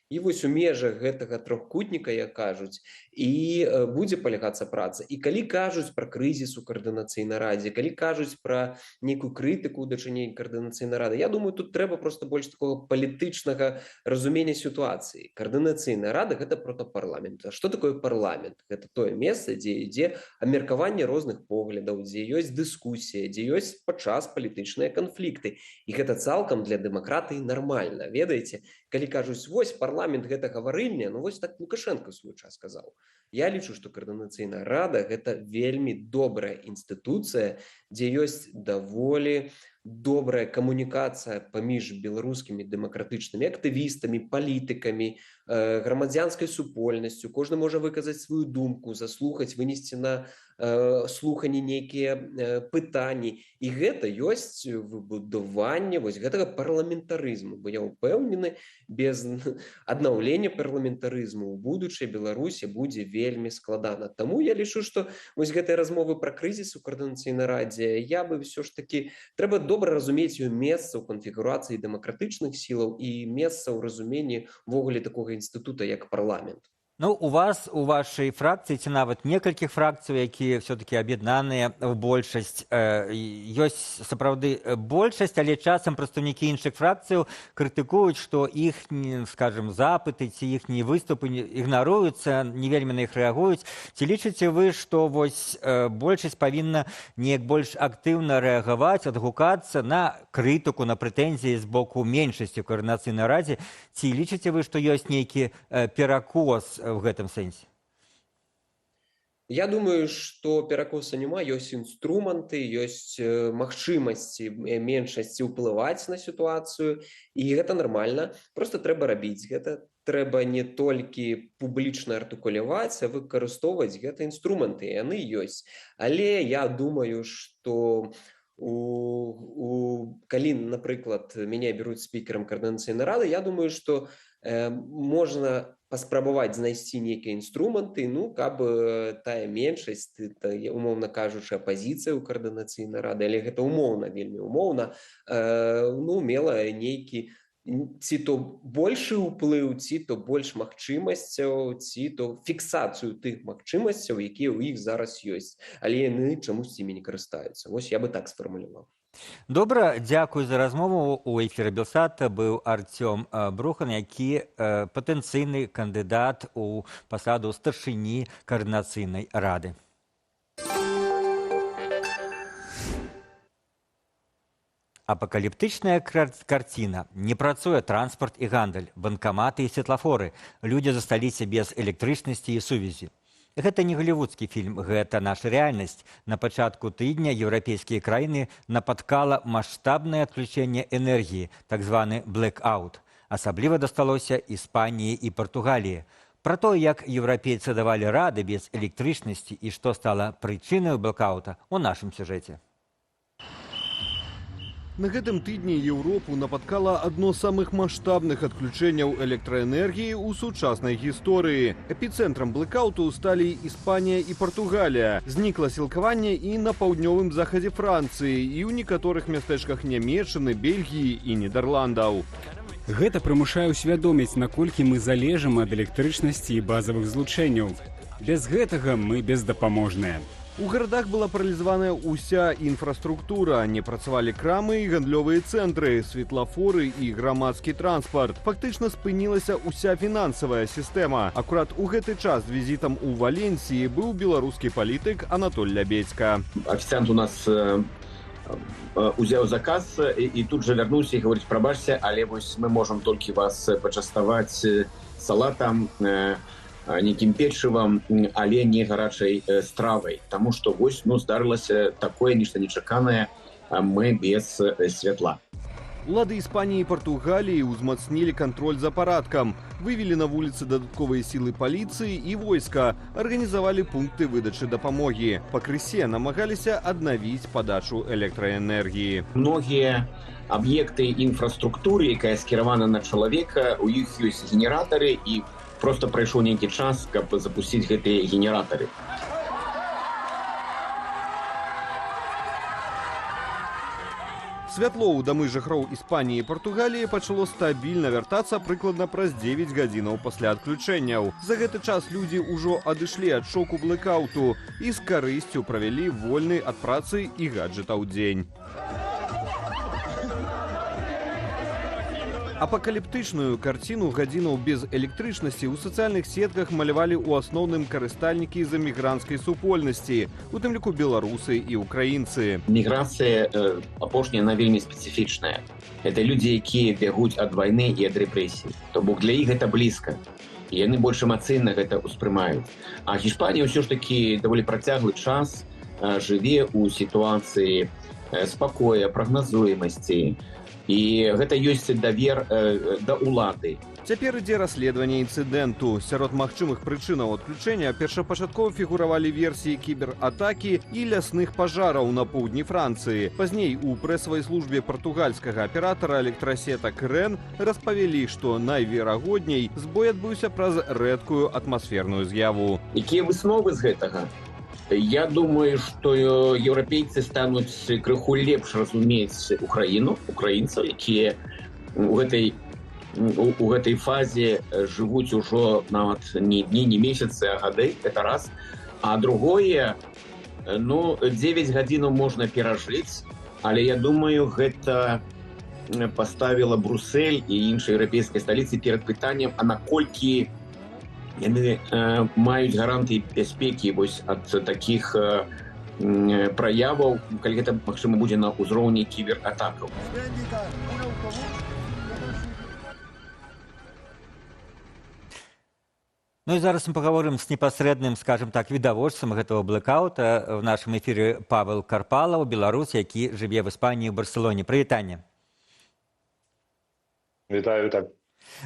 І вось у межах гэтага трохкутніка, як кажуць, і будзе палягацца праца. І калі кажуць пра крызіс у каардынацыйнай радзе, калі кажуць пра нейкую крытыку ў дачыненні каардынацыйнай рады, я думаю, тут трэба проста больш такога палітычнага разумення сітуацыі. Каардынацыйная рада гэта протапарламент. А што такое парламент? Гэта тое месца, дзе ідзе абмеркаванне розных поглядаў, дзе ёсць дыскусія, дзе ёсць падчас палітычныя канфлікты. І гэта цалкам для дэмакратыі нармальна. Ведаеце, калі кажуць, вось парламент гэта гаварыльня, ну вось так Лукашенко ў свой час сказаў. Я лічу, што каардынацыйная рада гэта вельмі добрая інстытуцыя, дзе ёсць даволі добрая камунікацыя паміж беларускімі дэмакратычнымі актывістамі, палітыкамі, грамадзянскай супольнасцю. Кожны можа выказаць сваю думку, заслухаць, вынесці на слуханні нейкія пытанні. І гэта ёсць выбудаванне вось гэтага парламентарызму. Бо я ўпэўнены, без аднаўлення парламентарызму ў будучай Беларусі будзе вельмі складана. Таму я лічу, што вось гэтыя размовы пра крызіс у каардынацыйнай радзе, я бы ўсё ж такі трэба добра разумець ее месца ў канфігурацыі дэмакратычных сілаў і месца ў разуменні ўвогуле такога інстытута, як парламент. Ну, у вас, у вашай фракцыі, ці нават некалькіх фракцый, якія все-таки аб'яднаныя ў большасць, ёсць сапраўды большасць, але часам прадстаўнікі іншых фракцыяў крытыкуюць, што іх, скажем, запыты ці іхнія выступы ігнаруюцца, не вельмі на іх рэагуюць. Ці лічыце вы, што вось большасць павінна неяк больш актыўна рэагаваць, адгукацца на крытыку, на прэтэнзіі з боку меншасці ў каардынацыйнай радзе? Ці лічыце вы, што ёсць нейкі перакос в гэтым сэнсе? Я думаю, што перакоса няма, ёсць інструменты, ёсць магчымасці меншасці ўплываць на сітуацыю, і гэта нармальна. Проста трэба рабіць гэта. Трэба не толькі публічна артыкуляваць, а выкарыстоўваць гэта інструменты, яны ёсць. Але я думаю, што калі, напрыклад, мяне бяруць спікерам каардынацыйнай рады, я думаю, што можна паспрабаваць знайсці нейкія інструменты, ну, каб тая меншасць, умоўна кажучы, апазіцыя ў каардынацыйнай рады, але гэта умоўна, вельмі умоўна, ну, мела нейкі ці то большы ўплыў, ці то больш магчымасцяў, ці то фіксацыю тых магчымасцяў, якія ў іх зараз ёсць, але яны чамусьці імі не карыстаюцца. Вось я бы так сфармуляваў. Добра, дзякую за размову. У эфіры Белсата быў Арцём Брухан, які патэнцыйны кандыдат у пасаду старшыні каардынацыйнай рады. Апакаліптычная карціна. Не працуе транспарт і гандаль, банкаматы і светлафоры. Людзі засталіся без электрычнасці і сувязі. Гэта не галівудскі фільм, гэта наша рэальнасць. На пачатку тыдня еўрапейскія краіны напаткала маштабнае адключэнне энергіі, так званы блэк-аут. Асабліва дасталося Іспаніі і Партугаліі. Пра то, як еўрапейцы давалі рады без электрычнасці і што стала прычынай блэкаута, у нашым сюжэце. На гэтым тыдні Еўропу напаткала адно з самых маштабных адключэнняў электраэнергіі ў сучаснай гісторыі. Эпіцэнтрам блэкауту сталі Іспанія і Партугалія. Знікла сілкаванне і на паўднёвым захадзе Францыі, і ў некаторых мястэчках Нямеччыны, Бельгіі і Нідерландаў. Гэта прымушае ўсвядоміць, наколькі мы залежым ад электрычнасці і базавых злучэнняў. Без гэтага мы бездапаможныя. У гарадах была паралізаваная ўся інфраструктура, не працавалі крамы і гандлёвыя цэнтры, светлафоры і грамадскі транспарт. Фактычна спынілася ўся фінансавая сістэма. Акурат у гэты час з візітам у Валенсіі быў беларускі палітык Анатоль Лябедзька. Официант у нас узяў заказ і тут жа вярнуўся і гаворыць: прабачце, але вось мы можам толькі вас пачаставаць салатам, нейкім печывам, але не гарачай стравай, таму што вось, ну, здарылася такое нешта нечаканае, мы без святла. Улады Іспаніі і Партугаліі ўзмацнілі кантроль за парадкам, вывелі на вуліцы дадатковыя сілы паліцыі і войска, арганізавалі пункты выдачы дапамогі. Пакрысе намагаліся аднавіць падачу электраэнергіі. Многія аб'екты інфраструктуры, якая скіравана на чалавека, у іх ёсць генератары, і просто прайшоў нейкі час, каб запусціць гэтыя генератары. Святло ў дамы жыхароў Іспаніі і Партугаліі пачало стабільна вяртацца прыкладна праз 9 гадзінаў пасля адключэнняў. За гэты час людзі ўжо адышлі ад шоку блэкауту і з карысцю правялі вольны ад працы і гаджэтаў дзень. Апакаліптычную карціну гадзінаў без электрычнасці ў сацыяльных сетках малявалі ў асноўным карыстальнікі з эмігранцкай супольнасці, у тым ліку беларусы і украінцы. Міграцыя апошняя, она вельмі спецыфічная. Это людзі, якія бягуць ад вайны і ад рэпрэсій. То бок для іх гэта блізка. І яны больш эмацыйна гэта ўспрымаюць. А Гішпанія ўсё ж такі даволі працяглы час жыве ў сітуацыі спакоя, прагназуемасці. І гэта ёсць давер да ўлады. Цяпер ідзе расследаванне інцыдэнту. Сярод магчымых прычынаў адключэння першапачаткова фігуравалі версіі кібератакі і лясных пажараў на поўдні Францыі. Пазней у прэсавай службе партугальскага аператара электрасетак РЭН распавялі, што найверагодней збой адбыўся праз рэдкую атмасферную з'яву. Якія высновы з гэтага? Я думаю, што еўрапейцы стануць крыху лепш разумець Украіну, украінцаў, якія у гэтай фазе жывуць ужо нават не дні, не месяцы, а гады, это раз. А другое, ну, 9 гадзінаў можна перажыць, але я думаю, гэта паставіла Брусель і іншыя еўрапейскія сталіцы перад пытаннем, а наколькі яны маюць гарантыі бяспекі вось ад такіх праяваў, калі гэта, магчыма, будзе на ўзроўні кібератакаў. Ну і зараз мы пагаворым з непасрэдным, скажем так, відавочцам гэтага блэкаута. В нашым эфіры Павел Карпалаў, беларус, які жыве в Іспаніі, у Барселоне. Прывітанне. Вітаю, вітаю.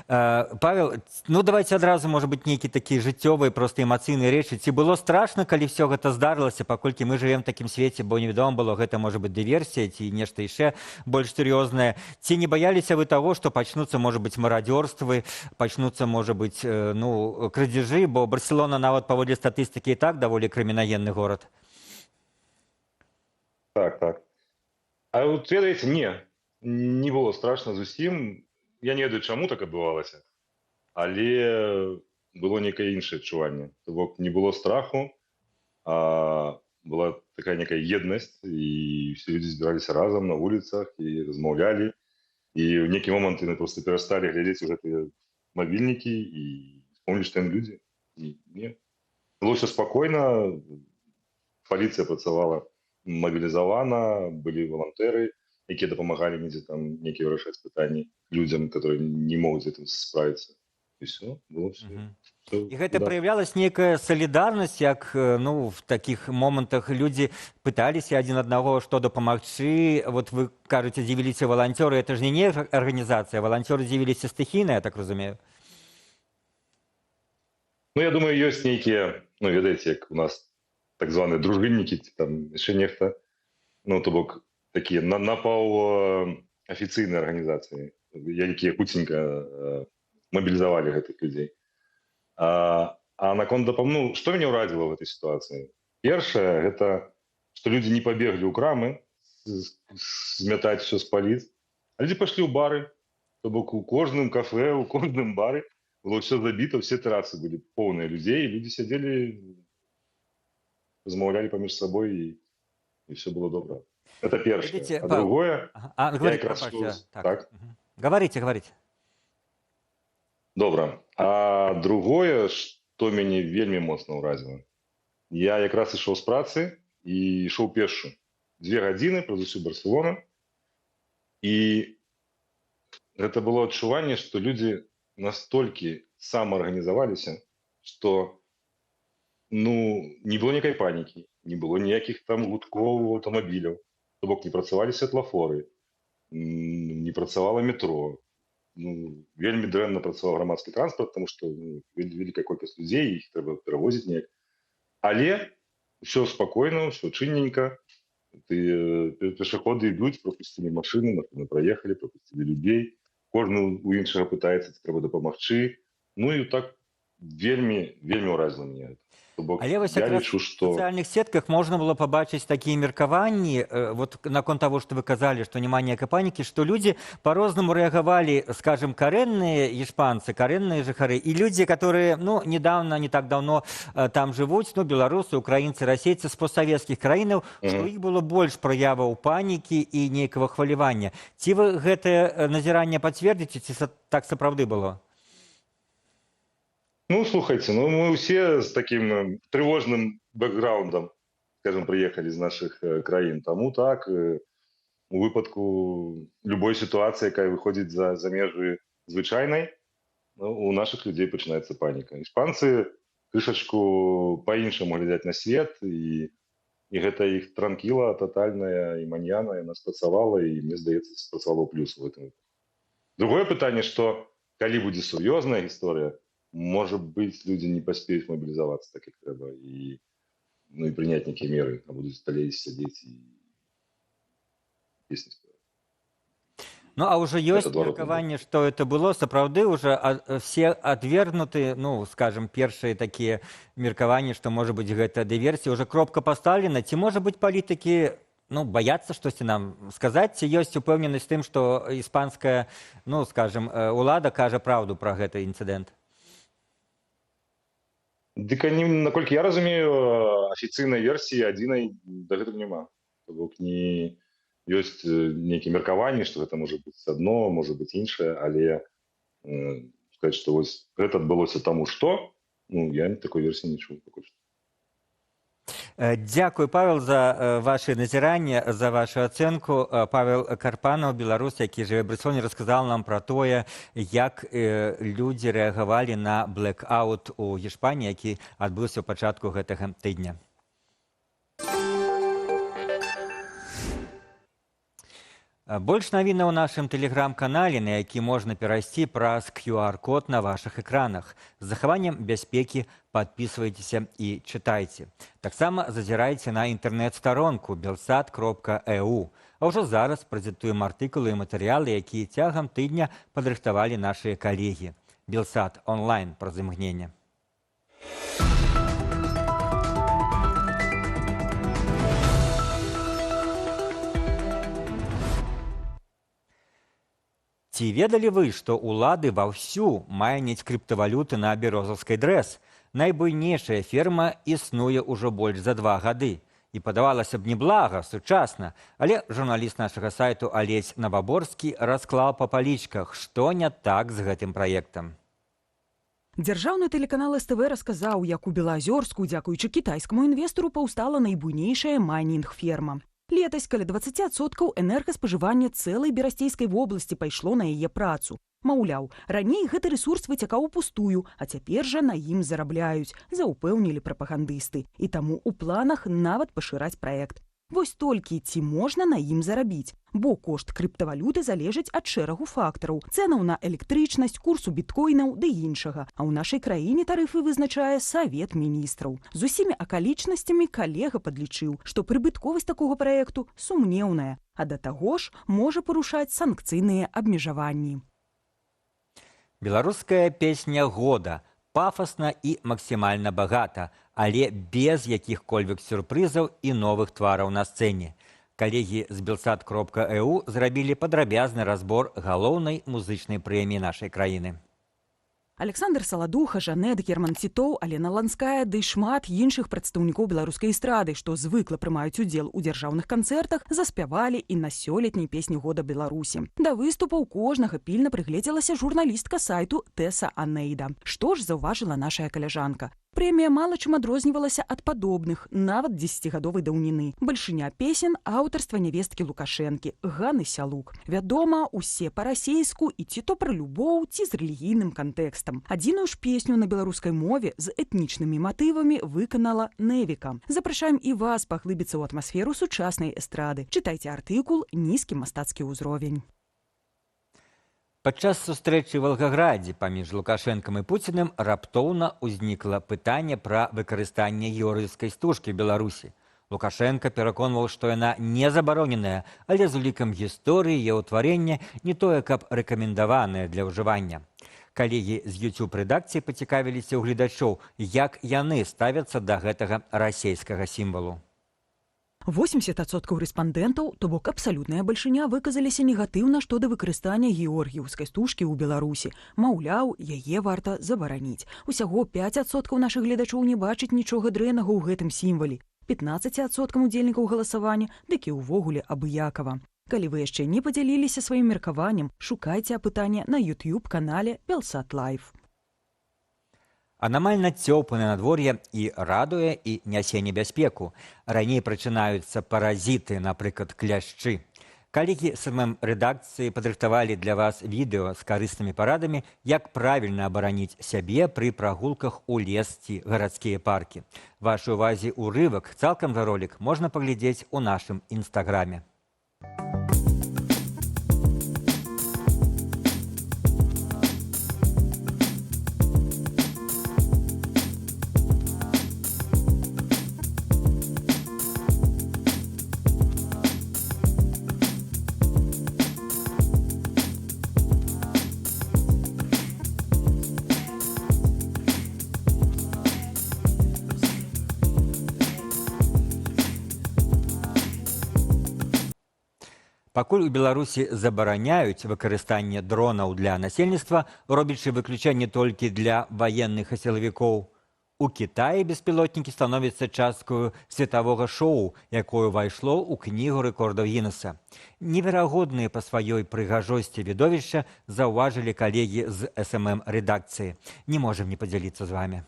Павел, ну давайте адразу, может быть, нейкія такія жыццёвыя, проста эмацыйныя рэчы. Ці было страшна, калі ўсё гэта здарылася, паколькі мы жывем у такім свеце, бо невядома было, гэта можа быць дыверсія ці нешта яшчэ больш сур'ёзнае. Ці не баяліся вы таго, што пачнуцца, можа быць, марадзёрствы, пачнуцца, можа быць, ну, крадзяжы, бо Барселона нават паводле статыстыкі і так даволі крымінагенны горад? Так, так. А вот ведаеце, не было страшна зусім. Я не ведаю, чаму так адбывалася, але было некае іншае адчуванне. То бок не было страху, а была такая некая еднасць, і все людзі збіраліся разам на вуліцах і размаўлялі. І ў нейкі момант яны проста перасталі глядзець у гэтыя мабільнікі і вспомнілі, што яны людзі. І не. Было ўсё спакойна, паліцыя працавала мабілізавана, былі валантэры, якія дапамагалі недзе там некія вырашаць пытанні людзям, которые не могуць з гэтым справіцца. І всё, было всё. І гэта праяўлялась некая салідарнасць, як, ну, в такіх момантах людзі пыталіся адзін аднаго, што дапамагчы. Вот вы кажаце, з'явіліся валанцёры, это ж не арганізацыя, валанцёры з'явіліся стыхійна, я так разумею. Ну, я думаю, ёсць нейкія, ну, ведаеце, як у нас так званыя дружыннікі, ці там яшчэ нехта, ну, то бок такія напаўафіцыйныя арганізацыі, якія хуценька мабілізавалі гэтых людзей. А наконт ну, што мяне ўразіла в этой сітуацыі? Першае, гэта, што людзі не пабеглі ў крамы змятаць всё з паліц, а людзі пайшлі ў бары. То бок у кожным кафе, у кожным бары было всё забіта, все тэрасы былі поўныя людзей, і людзі сядзелі, размаўлялі паміж сабой, і всё было добра. Это першае. Видите, а другое... Говорите, так. Так. Говорите, говорите. Добра. А другое, што мяне вельмі моцна ўразіла. Я якраз ішоў з працы і ішоў пешшу. 2 гадзіны праз усю Барселону. І гэта было адчуванне, што людзі настолькі самаарганізаваліся, што, ну, не было ніякай панікі, не было ніякіх там гудкоў аўтамабіляў. То бок не працавалі святлафоры, не працавала метро. Ну, вельмі дрэнна працаваў грамадскі транспарт, таму што, ну, вялікая колькасць людзей, іх трэба перавозіць неяк. Але ўсё спакойна, ўсё чынненька. Пешаходы ідуць, прапусцілі машыны, машыны праехалі, прапусцілі людзей. Кожны у іншага пытаецца, ці трэба дапамагчы. Ну і так вельмі, вельмі ўразіла мяне гэта. То бок, Але вось я якраз лічу, у што сацыяльных сетках можна было пабачыць такія меркаванні, вот наконт таго, што вы казалі, што няма ніякай панікі, што людзі па-рознаму рэагавалі, скажем, карэнныя іспанцы, карэнныя жыхары і людзі, которые, ну, недавно, не так давно там жывуць, ну, беларусы, украінцы, расейцы з постсавецкіх краінаў, што іх было больш праяваў панікі і нейкага хвалявання. Ці вы гэтае назіранне пацвердзіце, ці так сапраўды было? Ну, слухайце, ну, мы ўсе з таким трывожным бэкграундам, скажем, прыехалі з нашых краін. Таму так, у выпадку любой сітуацыі, якая выходзіць за межы звычайнай, ну, у нашых людзей пачынаецца паніка. Іспанцы крышачку па-іншаму глядзяць на свет, і гэта іх транкіла тотальная і маньяна, яна спрацавала, і, мне здаецца, спрацавала ў плюс у гэтым выпадку. Другое пытанне, што калі будзе сур'ёзная гісторыя, можа быць, людзі не паспеюць мабілізавацца так, як трэба, і, ну, і прыняць нейкія меры, а будуць далей сядзець і песні спяваць. Ну, а ўжо ёсць Это адваротны бок. меркаванне, што это было, сапраўды уже все адвергнуты, ну, скажем, першыя такія меркаванні, што, можа быць, гэта дыверсія, уже кропка пастаўлена, ці, можа быць, палітыкі, ну, баяцца штосьці нам сказаць, ці ёсць упэўненасць тым, што іспанская, ну, скажем, улада кажа праўду пра гэты інцыдэнт? Дык они, наколькі я разумею, афіцыйнай версіі адзінай дагэтуль няма. То бок не ёсць нейкія меркаванні, што гэта можа быць адно, можа быць іншае, але сказаць, што вось гэта адбылося таму, што, ну, я такой версіі не чуў пакуль што. Дзякуй, Павел, за вашы назіранне, за вашу ацэнку. Павел Карпанаў, беларус, які жыве ў Барселоне, расказаў нам пра тое, як людзі рэагавалі на блэк-аут у Іспаніі, які адбыўся ў пачатку гэтага тыдня. Больш навінаў у нашым тэлеграм-канале, на які можна перайсці праз QR-код на вашых экранах. З захаваннем бяспекі падпісвайцеся і чытайце. Таксама зазірайце на інтэрнэт-старонку белсат кропка э у. А ўжо зараз прэзентуем артыкулы і матэрыялы, якія цягам тыдня падрыхтавалі нашыя калегі. Белсат онлайн праз імгненне. Ці ведалі вы, што ўлады ваўсю майняць крыптавалюты на Бярозаўскай дрэс? Найбуйнейшая ферма існуе ўжо больш за 2 гады. І падавалася б неблага, сучасна, але журналіст нашага сайту Алесь Наваборскі расклаў па палічках, што не так з гэтым праектам. Дзяржаўны тэлеканал СТВ расказаў, як у Белаазёрску, дзякуючы кітайскаму інвестару, паўстала найбуйнейшая майнінг-ферма. Летась каля дваццаці адсоткаў энергаспажывання цэлай Берасцейскай вобласці пайшло на яе працу. Маўляў, раней гэты рэсурс выцякаў упустую, а цяпер жа на ім зарабляюць, заўпэўнілі прапагандысты. І таму ў планах нават пашыраць праект. Вось толькі ці можна на ім зарабіць? Бо кошт крыптавалюты залежыць ад шэрагу фактараў: цэнаў на электрычнасць, курсу біткоінаў ды іншага. А ў нашай краіне тарыфы вызначае Савет міністраў. З усімі акалічнасцямі калега падлічыў, што прыбытковасць такога праекту сумнеўная, а да таго ж можа парушаць санкцыйныя абмежаванні. Беларуская песня года пафасна і максімальна багата, але без якіх-кольвек сюрпрызаў і новых твараў на сцэне. Калегі з белсат кропка э у зрабілі падрабязны разбор галоўнай музычнай прэміі нашай краіны. Александр Саладуха, Жанет, Герман Цітоў, Алена Ланская ды шмат іншых прадстаўнікоў беларускай эстрады, што звыкла прымаюць удзел у дзяржаўных канцэртах, заспявалі і на сёлетняй песні года Беларусі. Да выступаў кожнага пільна прыгледзелася журналістка сайту Тэса Анейда. Што ж заўважыла нашая каляжанка? Прэмія мала чым адрознівалася ад падобных, нават дзесяцігадовай даўніны. Бальшыня песен аўтарства нявесткі Лукашэнкі, Ганны Сялук. Вядома, усе па-расейску і ці то пра любоў, ці з рэлігійным кантэкстам. Адзіную ж песню на беларускай мове з этнічнымі матывамі выканала Нэвіка. Запрашаем і вас паглыбіцца ў атмасферу сучаснай эстрады. Чытайце артыкул «Нізкі мастацкі ўзровень». Падчас сустрэчы ў Валгаградзе паміж Лукашэнкам і Пуціным раптоўна ўзнікла пытанне пра выкарыстанне георгіеўскай стужкі ў Беларусі. Лукашэнка пераконваў, што яна не забароненая, але з улікам гісторыі яе ўтварэння не тое, каб рэкамендаваная для ўжывання. Калегі з YouTube рэдакцыі пацікавіліся ў гледачоў, як яны ставяцца да гэтага расейскага сімвалу. 80% рэспандэнтаў, то бок абсалютная бальшыня, выказаліся негатыўна што да выкарыстання георгіеўскай стужкі ў Беларусі. Маўляў, яе варта забараніць. Усяго 5% нашых гледачоў не бачыць нічога дрэннага ў гэтым сімвале. 15% удзельнікаў галасавання дык і ўвогуле абыякава. Калі вы яшчэ не падзяліліся сваім меркаваннем, шукайце апытанне на YouTube-канале Белсат Лайф. Анамальна цёплае надвор'е і радуе, і нясе небяспеку. Раней прачынаюцца паразіты, напрыклад, кляшчы. Калегі з СММ-рэдакцыі падрыхтавалі для вас відэа з карыснымі парадамі, як правільна абараніць сябе пры прагулках у лес ці гарадскія паркі. Вашай увазе урывак, цалкам жа ролік можна паглядзець у нашым інстаграме. Пакуль у Беларусі забараняюць выкарыстанне дронаў для насельніцтва, робячы выключэнне толькі для ваенных і сілавікоў. У Кітаі беспілотнікі становяцца часткаю светавога шоу, якое ўвайшло ў кнігу рэкордаў Гіннеса. Неверагодныя па сваёй прыгажосці відовішча заўважылі калегі з СММ-рэдакцыі. Не можам не падзяліцца з вамі.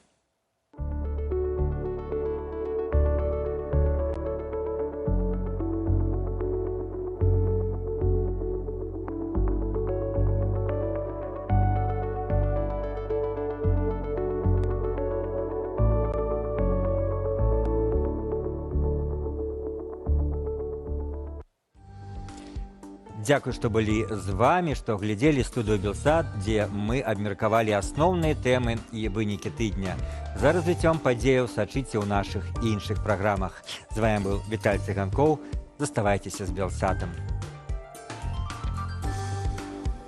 Дзякуй, што былі з вамі, што глядзелі студыю Белсат, дзе мы абмеркавалі асноўныя тэмы і вынікі тыдня. За развіццём падзеяў сачыце ў нашых іншых праграмах. З вамі быў Віталь Цыганкоў. Заставайцеся з Белсатам.